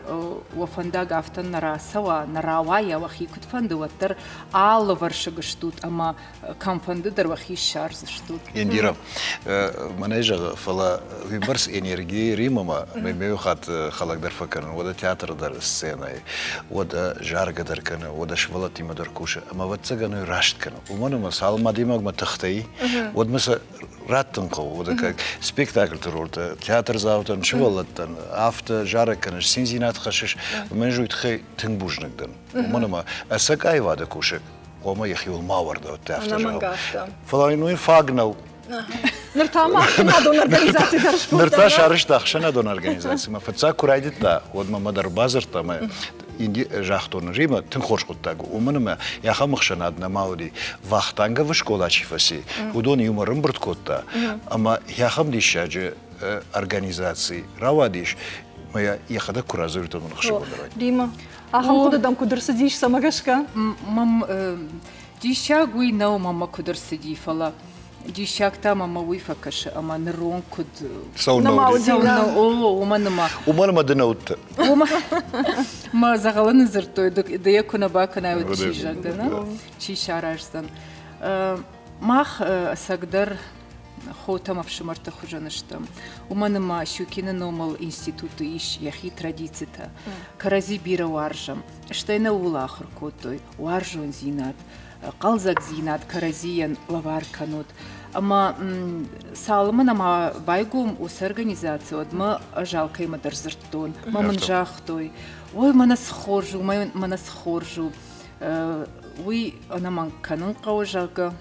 Speaker 19: уӕ фӕндаг афтӕ нӕ рацӕуа, нӕ рауайа, уӕхи куыд фӕнды, уӕддӕр алывӕрсыг стут ӕмӕ кӕмфӕнды дӕр уӕхи ссардзыстут.
Speaker 1: Индира, мӕнӕй зӕгъы, фӕлӕ уыйбӕрц энерги Римамӕ мӕ иу хатт хӕлӕг дӕр фӕкӕнын, уӕдӕ театры дӕр сценӕйы, уӕдӕ заргӕ дӕр кӕны, уӕдӕ сывӕллӕттимӕ дӕр кусы, ӕмӕ ӕвӕццӕгӕн уый раст кӕны. Уымӕн ӕмӕ цалынмӕ адӕймагмӕ тыхтӕ и, уӕдмӕ сӕ раттын хъӕуы. Уӕдӕ как спектакльты ролтӕ театрдзаутӕн, сывӕллӕттӕн афтӕ зарӕг кӕныс, циндзинад хӕссыс. Мӕн уый тыххӕй тынг бузныг дӕн. Уымӕн ӕмӕ ӕцӕг аивады кусӕг хъуамӕ йӕхиуыл ма ауӕрда, афтӕ зӕгъӕм. Фӕлӕ йын уый фаг нӕу.
Speaker 2: Ныр та ма ӕхсӕнадон организаци дӕр скодта.
Speaker 1: Ныр та сарӕзта ӕхсӕнадон организаци. Мӕ фыццаг куы райдыдта, уӕд мӕ дӕр бадзырдта ӕмӕ загътон, Рима, тынг хорз хъуыддаг у, уымӕн ӕмӕ ахӕм ӕхсӕнад нӕма уыди. Вахтанговы скъола чи фӕци, уыдон иумӕ ӕрӕмбырд кодта, ӕмӕ ахӕм диссаджы организаци рауадис, ӕмӕ йӕхӕдӕг куы радзырдта, уымӕн ӕхсызгондӕр.
Speaker 2: Рима, ахӕм хъуыды дӕм куыд ӕрцыдис, цӕмӕ гӕсгӕ?
Speaker 19: Мӕм диссаг уый нӕу, мӕмӕ куыд ӕрцыди, фӕлӕ диссаг та мӕмӕ уый фӕкӕсы, ӕмӕ ныронг куыд
Speaker 1: Цӕуылнӕ уыди?
Speaker 19: О, уымӕн ӕмӕ
Speaker 1: Уымӕн ӕмӕ ды нӕ уыдтӕ.
Speaker 19: Мӕ дзӕгъӕлы ныдзырдтой, ды йӕ куы нӕ бакӕнай, уӕд чи зӕгъгӕ, чи сараздзӕн. Мах ӕцӕгдӕр хотӕм ӕфсымӕрты хуызӕн стӕм. Уымӕн ӕмӕ Щукины номыл институты ис йӕхи традицитӕ. Кӕрӕдзи бирӕ уарзӕм. Стӕй нӕ ууыл ахуыр кодтой. Уарзондзинад, хъӕлдзӕгдзинад кӕрӕдзийӕн лӕвар кӕнут. Ӕмӕ цалынмӕ нӕма байгом уыцы организаци, уӕдмӕ ӕз алкӕимӕ дӕр дзырдтон. Мӕ мын загътой, ой, мӕнӕ цы хорз у, мӕнӕ цы хорз у. Уый ӕнӕмӕнг кӕнын хъӕуы, зӕгъгӕ.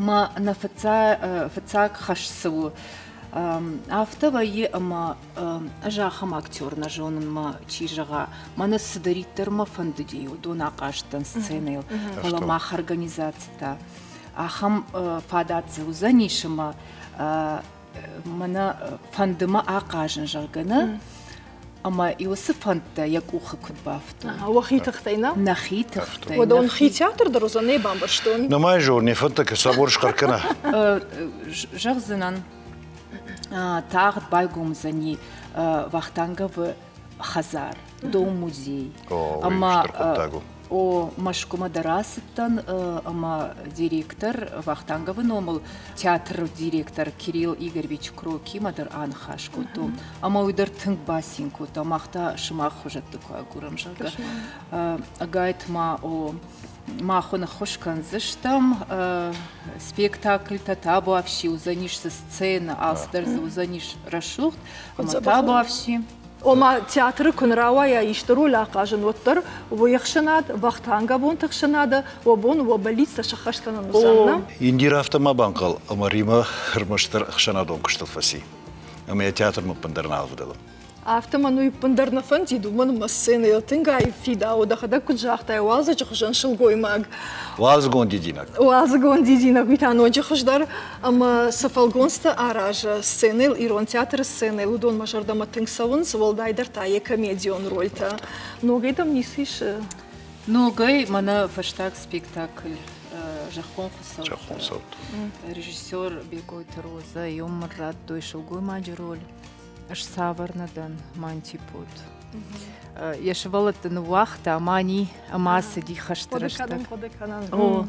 Speaker 19: Мӕ нӕ фыццаг хӕс цы у, афтӕ вӕййы, ӕмӕ ӕз ахӕм актер нӕ зонын, мӕ чи зӕгъа, мӕнӕ цыдӕриддӕр мӕ фӕндыди, уыдон ахъазтӕн сценӕйыл, фӕлӕ мах организацитӕ ахӕм фадат дзы уыдзӕнис, ӕмӕ мӕнӕ фӕнды мӕ ахъазын, зӕгъгӕ, нӕ ӕмӕ уыцы фӕндтӕ йӕ къухы куыд бафтой.
Speaker 2: Уӕхи тыхтӕй, нӕ?
Speaker 19: Нӕхи тыхтӕй.
Speaker 2: Уӕдӕ уын хи театр дӕр уыдзӕн, нӕ бамбӕрстон.
Speaker 1: Нӕ зон, не фӕндтӕ кӕсӕбор схъӕр кӕна.
Speaker 19: Зӕгъдзынӕн, тагъд байгом уыдзӕни Вахтанговы хӕдзар, дом-музей.
Speaker 1: Ӕмӕ
Speaker 19: О, Мӕскуымӕ дӕр ацыдтӕн ӕмӕ директор Вахтанговы номыл театры директор Кирилл Игоревич Крокимӕ дӕр аныхас кодтон. Ӕмӕ уый дӕр тынг бацин кодта, мах та сымах хуызӕтты куы агурӕм, зӕгъгӕ. Ӕгайтма о, мах уын ӕххуыс кӕндзыстӕм. Спектакльтӕ табуафси уыдзӕнис цы сценӕ, алцыдӕр дзы уыдзӕнис рӕсугъд. Ӕмӕ табуафси.
Speaker 2: Ома театры куы нӕ рауайа исты роль ахъазын, уӕддӕр уе хсӕнад, вахтангӕбонты хсӕнады уӕ бон уӕ бӕллицтӕ сӕххӕст кӕнын уыдзӕн, нӕ?
Speaker 1: Индира афтӕ ма банхъӕл, ӕмӕ Римӕ ӕрмӕстдӕр ӕхсӕнадон куыстыл фӕци. Ӕмӕ йӕ театрмӕ ӕппындӕр нал ӕвдӕлы.
Speaker 2: Афтӕ мӕн уый ӕппындӕр нӕ фӕндид, уымӕн ӕмӕ сценӕйыл тынг аив фидауы, дӕхӕдӕг куыд загътай, уалдзӕджы хуызӕн сылгоймаг.
Speaker 1: Уалдзыгон дидинӕг.
Speaker 2: Уалдзыгон дидинӕг, уый та ноджы хуыздӕр. Ӕмӕ цы фӕлгонцтӕ аразы сценӕйыл, ирон театры сценӕйыл, уыдон мӕ зӕрдӕмӕ тынг цӕуынц, уӕлдайдӕр та йӕ комедион рольтӕ. Ногӕй дӕм ницы ис?
Speaker 19: Ногӕй мӕнӕ фӕстаг спектакль «Зӕххон хуыцӕуттӕ». Режиссер Бекъойты Розӕ йӕм мын радтой сылгоймаджы роль. Ӕз цавӕр нӕ дӕн, мӕ антипод. Йӕ сывӕллӕтты ныууагъта Мани ӕмӕ ацыди хӕсты рӕстӕг. О,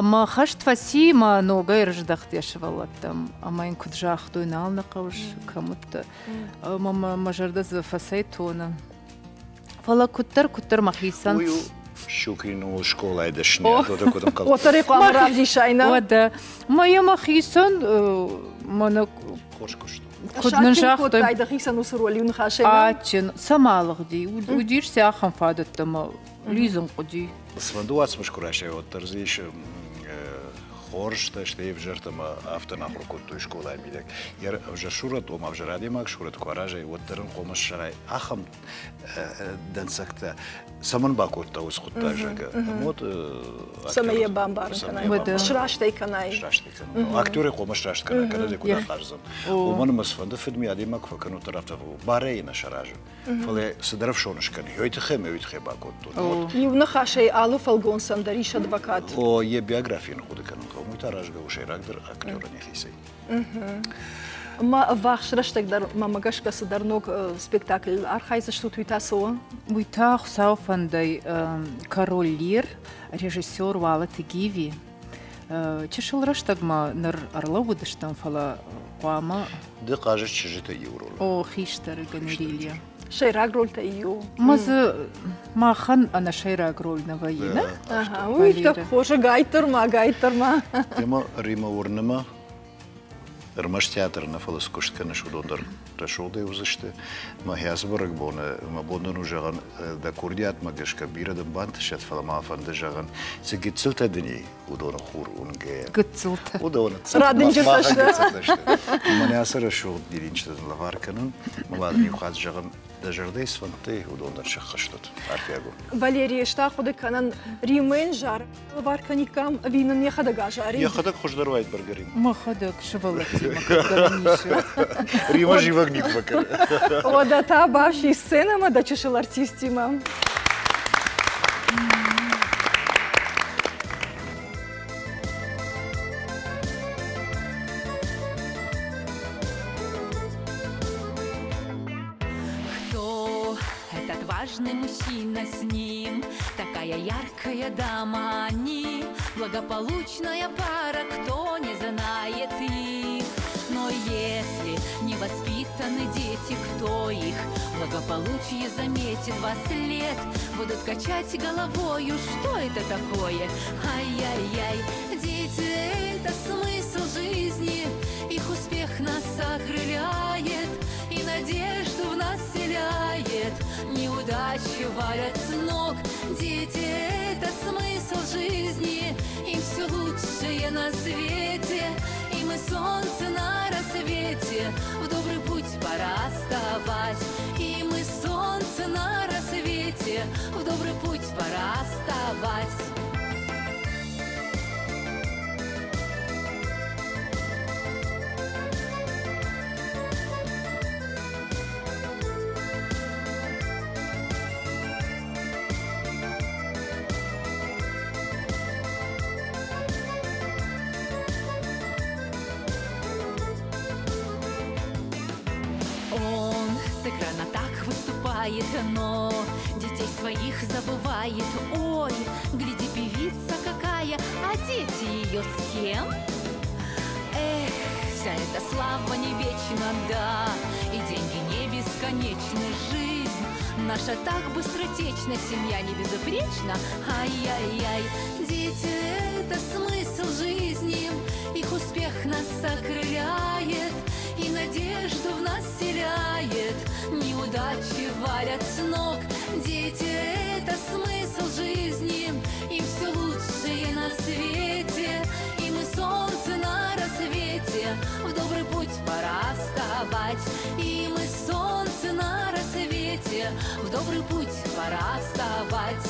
Speaker 19: ӕмӕ хӕст фӕци ӕмӕ ногӕй ӕрыздӕхт йӕ сывӕллӕттӕм. Ӕмӕ йын куыд загътой, нал нӕ хъӕуыс, кӕм уыдтӕ. Ӕмӕ мӕ зӕрдӕ дзы фӕцӕйтоны. Фӕлӕ куыддӕр, куыддӕр мӕхицӕн
Speaker 1: Уый у Щукин у скъолайы дӕсныйад, уӕдӕ куыд ӕнхъӕл.
Speaker 2: Уӕддӕр ӕй хъуамӕ равдисай, нӕ?
Speaker 19: Уӕдӕ мӕ йӕ мӕхицӕн мӕнӕ
Speaker 1: хорз куыст.
Speaker 19: Куыд нын загътой,
Speaker 2: дӕхицӕн уыцы роль иу ныхасӕй.
Speaker 19: Адджын, цӕмӕ алыгъди? Уыдис сӕ ахӕм фадӕттӕ ӕмӕ лидзын хъуыди.
Speaker 1: Цыфӕнды уацмыс куы райсай, уӕддӕр дзы ис хорзтӕ, стӕй ӕвзӕртӕ ӕмӕ афтӕ нӕ ахуыр кодтой скъолайы мидӕг. Йӕ ӕвзӕр сурӕт, ома ӕвзӕр адӕймаг сурӕт куы аразай, уӕддӕр ын хъомыс ссарай ахӕм дӕнцӕгтӕ. Цӕмӕн бакодта уыцы хъуыддаг, зӕгъгӕ. Вот
Speaker 2: Цӕмӕй йӕ бамбарын кӕнай, сраст ӕй кӕнай.
Speaker 1: Сраст ӕй кӕнай. Актерӕй хъуамӕ сраст кӕна, кӕнӕ дӕ куыд ахъаздзӕн. Уымӕн ӕмӕ цыфӕнды фыдми адӕймаг куы фӕкӕны, уӕддӕр афтӕ барӕй нӕ саразы. Фӕлӕ цыдӕр ӕфсон скӕны. Уый тыххӕй ӕмӕ уый тыххӕй бакодтон.
Speaker 2: Иу ныхасӕй алы фӕлгонцӕн дӕр ис адвокат.
Speaker 1: О, йӕ биографийы ныхъхъуыды кӕнын хъӕуы. Уый та аразгӕ у сӕйрагдӕр актерӕн йӕхицӕй.
Speaker 2: Ӕмӕ ӕввахс рӕстӕг дӕр мӕмӕ гӕсгӕ цыдӕр ног спектакль архайдзыстут, уый та цы у?
Speaker 19: Уый та Хуыцауы фӕндӕй Король Лир, режиссер Уалыты Гиви. Чысыл рӕстӕгмӕ ныр ӕрлӕууыдыстӕм, фӕлӕ хъуамӕ...
Speaker 1: Ды хъазыс чызджытӕй иу ролы.
Speaker 19: О, хистӕры Гонорилья.
Speaker 2: Сӕйраг рольтӕй иу.
Speaker 19: Мӕ дзы махӕн ӕнӕсӕйраг роль нӕ вӕййы, нӕ?
Speaker 2: Уый так хорз, гайддӕр ма, гайддӕр ма.
Speaker 1: Ема Рима уырны ӕрмӕст театр нӕ, фӕлӕ цы куыст кӕныс, уыдон дӕр рӕсугъдӕй уыдзысты. Мӕ ацы бӕрӕгбоны мӕ бон дын у зӕгъын, дӕ курдиатмӕ гӕсгӕ бирӕ дын бантысӕд, фӕлӕ ма фӕнды зӕгъын, цы гыццылтӕ дын и, уыдоны хур уынгӕйӕ.
Speaker 19: Гыццылтӕ.
Speaker 1: Уыдоны
Speaker 2: Радынджытӕ сты.
Speaker 1: Мӕнӕ ацы рӕсугъд дидинджытӕ дын лӕвар кӕнын. Мӕ дын иу хатт зӕгъын, дӕ зӕрдӕйы цы фӕндтӕ, уыдон дӕр сӕххӕст уӕд. Арфиаг у.
Speaker 2: Валерий, ӕз та хъуыды кӕнын, Римӕн зар лӕвар кӕниккам ӕви нын йӕхӕдӕг азарид?
Speaker 1: Йӕхӕдӕг хуыздӕр уаид бӕргӕ Римӕ.
Speaker 19: Мӕхӕдӕг сывӕллӕттимӕ кӕддӕр ницы.
Speaker 1: Римӕ зивӕг никуы фӕкӕны.
Speaker 2: Уӕдӕ та бафси сценӕмӕ дӕ чысыл артистимӕ.
Speaker 6: Кто этот важный мужчина с ним? Такая яркая дама, они благополучная пара, кто не знает их. Но если не воспитаны дети, кто их благополучие заметит во след, будут качать головою, что это такое? Ай-яй-яй, дети — это смысл жизни, их успех нас окрыляет и надежду в нас вселяет. Неудачи валят с ног, дети — это смысл жизни, им все лучшее на свете, и мы солнце на рассвете, в добрый путь пора вставать. И мы солнце на рассвете, в добрый путь пора вставать. Он с экрана так выступает, но детей своих забывает. Ой, гляди, певица какая, а дети ее с кем? Эх, вся эта слава не вечна, да, и деньги не бесконечны. Жизнь наша так быстротечна, семья не безупречна. Ай-яй-яй, дети — это смысл жизни, их успех нас окрыляет и надежду в нас вселяет. Неудачи валят с ног, дети — это смысл жизни, им все лучшее на свете, и мы солнце на рассвете, в добрый путь пора вставать. И мы солнце на рассвете, в добрый путь пора вставать.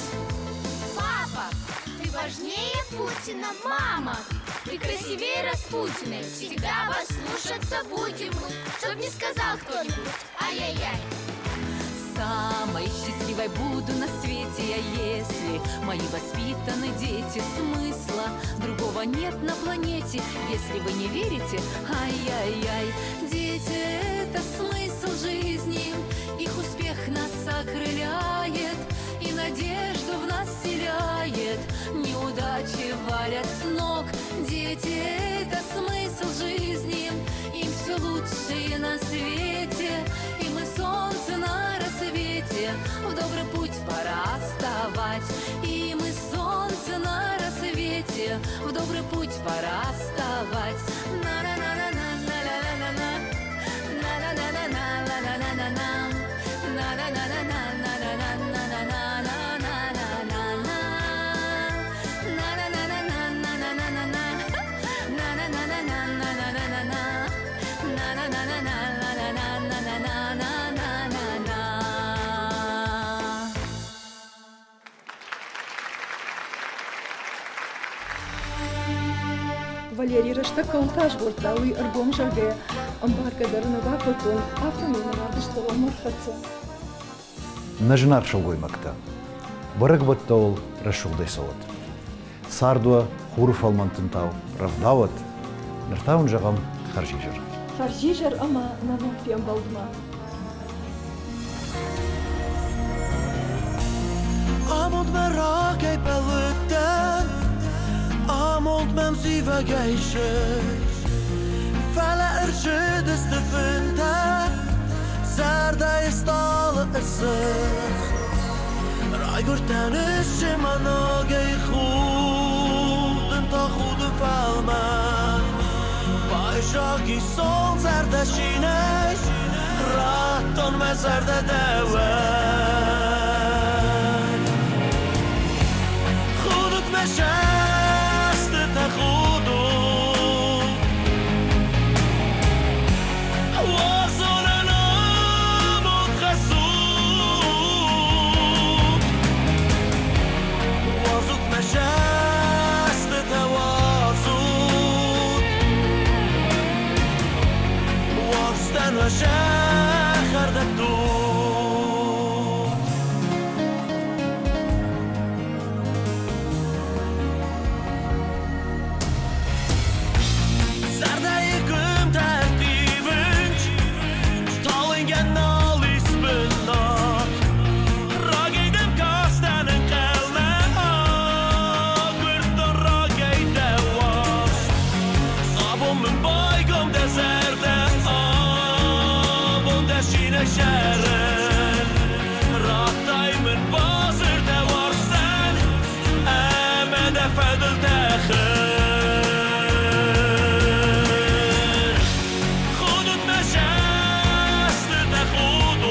Speaker 16: Папа, ты важнее Путина, мама, ты красивее Распутиной. Всегда вас слушаться будем мы, чтоб не сказал кто-нибудь ай-яй-яй.
Speaker 6: Самой счастливой буду на свете я, если мои воспитаны дети. Смысла другого нет на планете, если вы не верите, ай-яй-яй. Дети — это смысл жизни, их успех нас окрыляет и надежду в нас вселяет. Неудачи валят с ног, дети — это смысл жизни, им все лучшее на свете, и мы солнце на рассвете, в добрый путь пора вставать. И мы солнце на рассвете, в добрый путь пора вставать. На-на-на-на-на-на-на-на-на, на-на-на-на-на-на-на-на-на, на-на-на-на-на-на-на-на-на-на-на-на, на-на-на-на-на-на-на-на-на, на-на-на-на-на-на-на-на-на, на-на-на-на-на-на-на-на-на-на-на.
Speaker 2: Валерий рӕстӕг кӕуылты азгъордта, уый ӕргом зӕгъгӕйӕ, ӕмбаргӕ дӕр нӕ бакодтон, афтӕмӕй нӕ равдыст кӕронмӕ ӕрхӕццӕ.
Speaker 1: Нӕ зынаргъ сылгоймӕгтӕ, бӕрӕгбӕттӕ уыл рӕсугъдӕй цӕуӕд. Цард уӕ хуры фӕлмӕн тынтау рӕвдауӕд. Ныр та уын зӕгъӕм хӕрзизӕр.
Speaker 2: Хӕрзизӕр ӕмӕ нӕ ног фембӕлдмӕ.
Speaker 10: Амондмӕ рагӕй бӕллыдтӕн, амонд мӕм зивӕгӕй зыд. Фӕлӕ ӕрцыдысты фынтӕ, зӕрдӕйы стъалы ӕрцыд. Райгуырдтӕн ыссы мӕ ногӕй худын та худын фӕлмӕн. Байзаги сон зӕрдӕ шинӕй, радтон мӕ зӕрдӕ дӕуӕн. Худут мӕ зӕстытӕ худут, Уарзонӕн амонд хӕссут. Уарзут мӕ зӕстытӕ уарзут, Уарзтӕн уӕ зӕхх дӕттут. Зӕрдӕйы къуымтӕ ӕрттивынц, талынгӕн нал ис бынат. Рагӕй дӕм кастӕн ӕнхъӕлмӕ, агуырдтон рагӕй дӕ уарзт. Абон мын байгом дӕ зӕрдӕ, абон дӕ шинӕй сӕрын. Радтай мын базыртӕ уарзтӕн ӕмӕ дӕ фӕдыл тӕхын. Худут мӕ зӕстытӕ худут,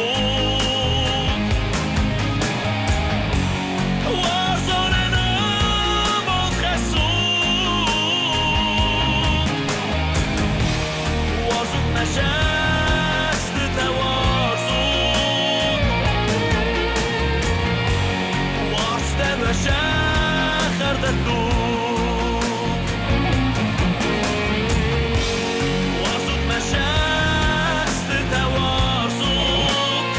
Speaker 10: Уарзонӕн амонд хӕссут. Уарзут мӕ зӕстытӕ уарзут, Уарзтӕн уӕ зӕхх дӕттут. Уарзут мӕ зӕстытӕ уарзут,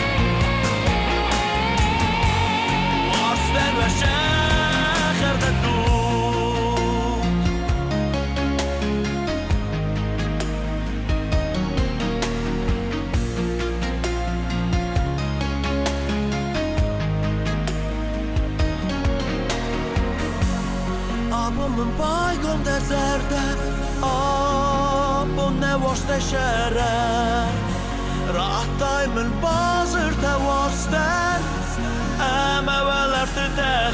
Speaker 10: Уарзтӕн уӕ зӕхх дӕттут. Абон мын байгом дӕ зӕрдӕ, абон нӕ уарзтӕй сӕрӕн. Радтай мын базыртӕ уарзтӕн ӕмӕ уӕлӕрвты тӕхын.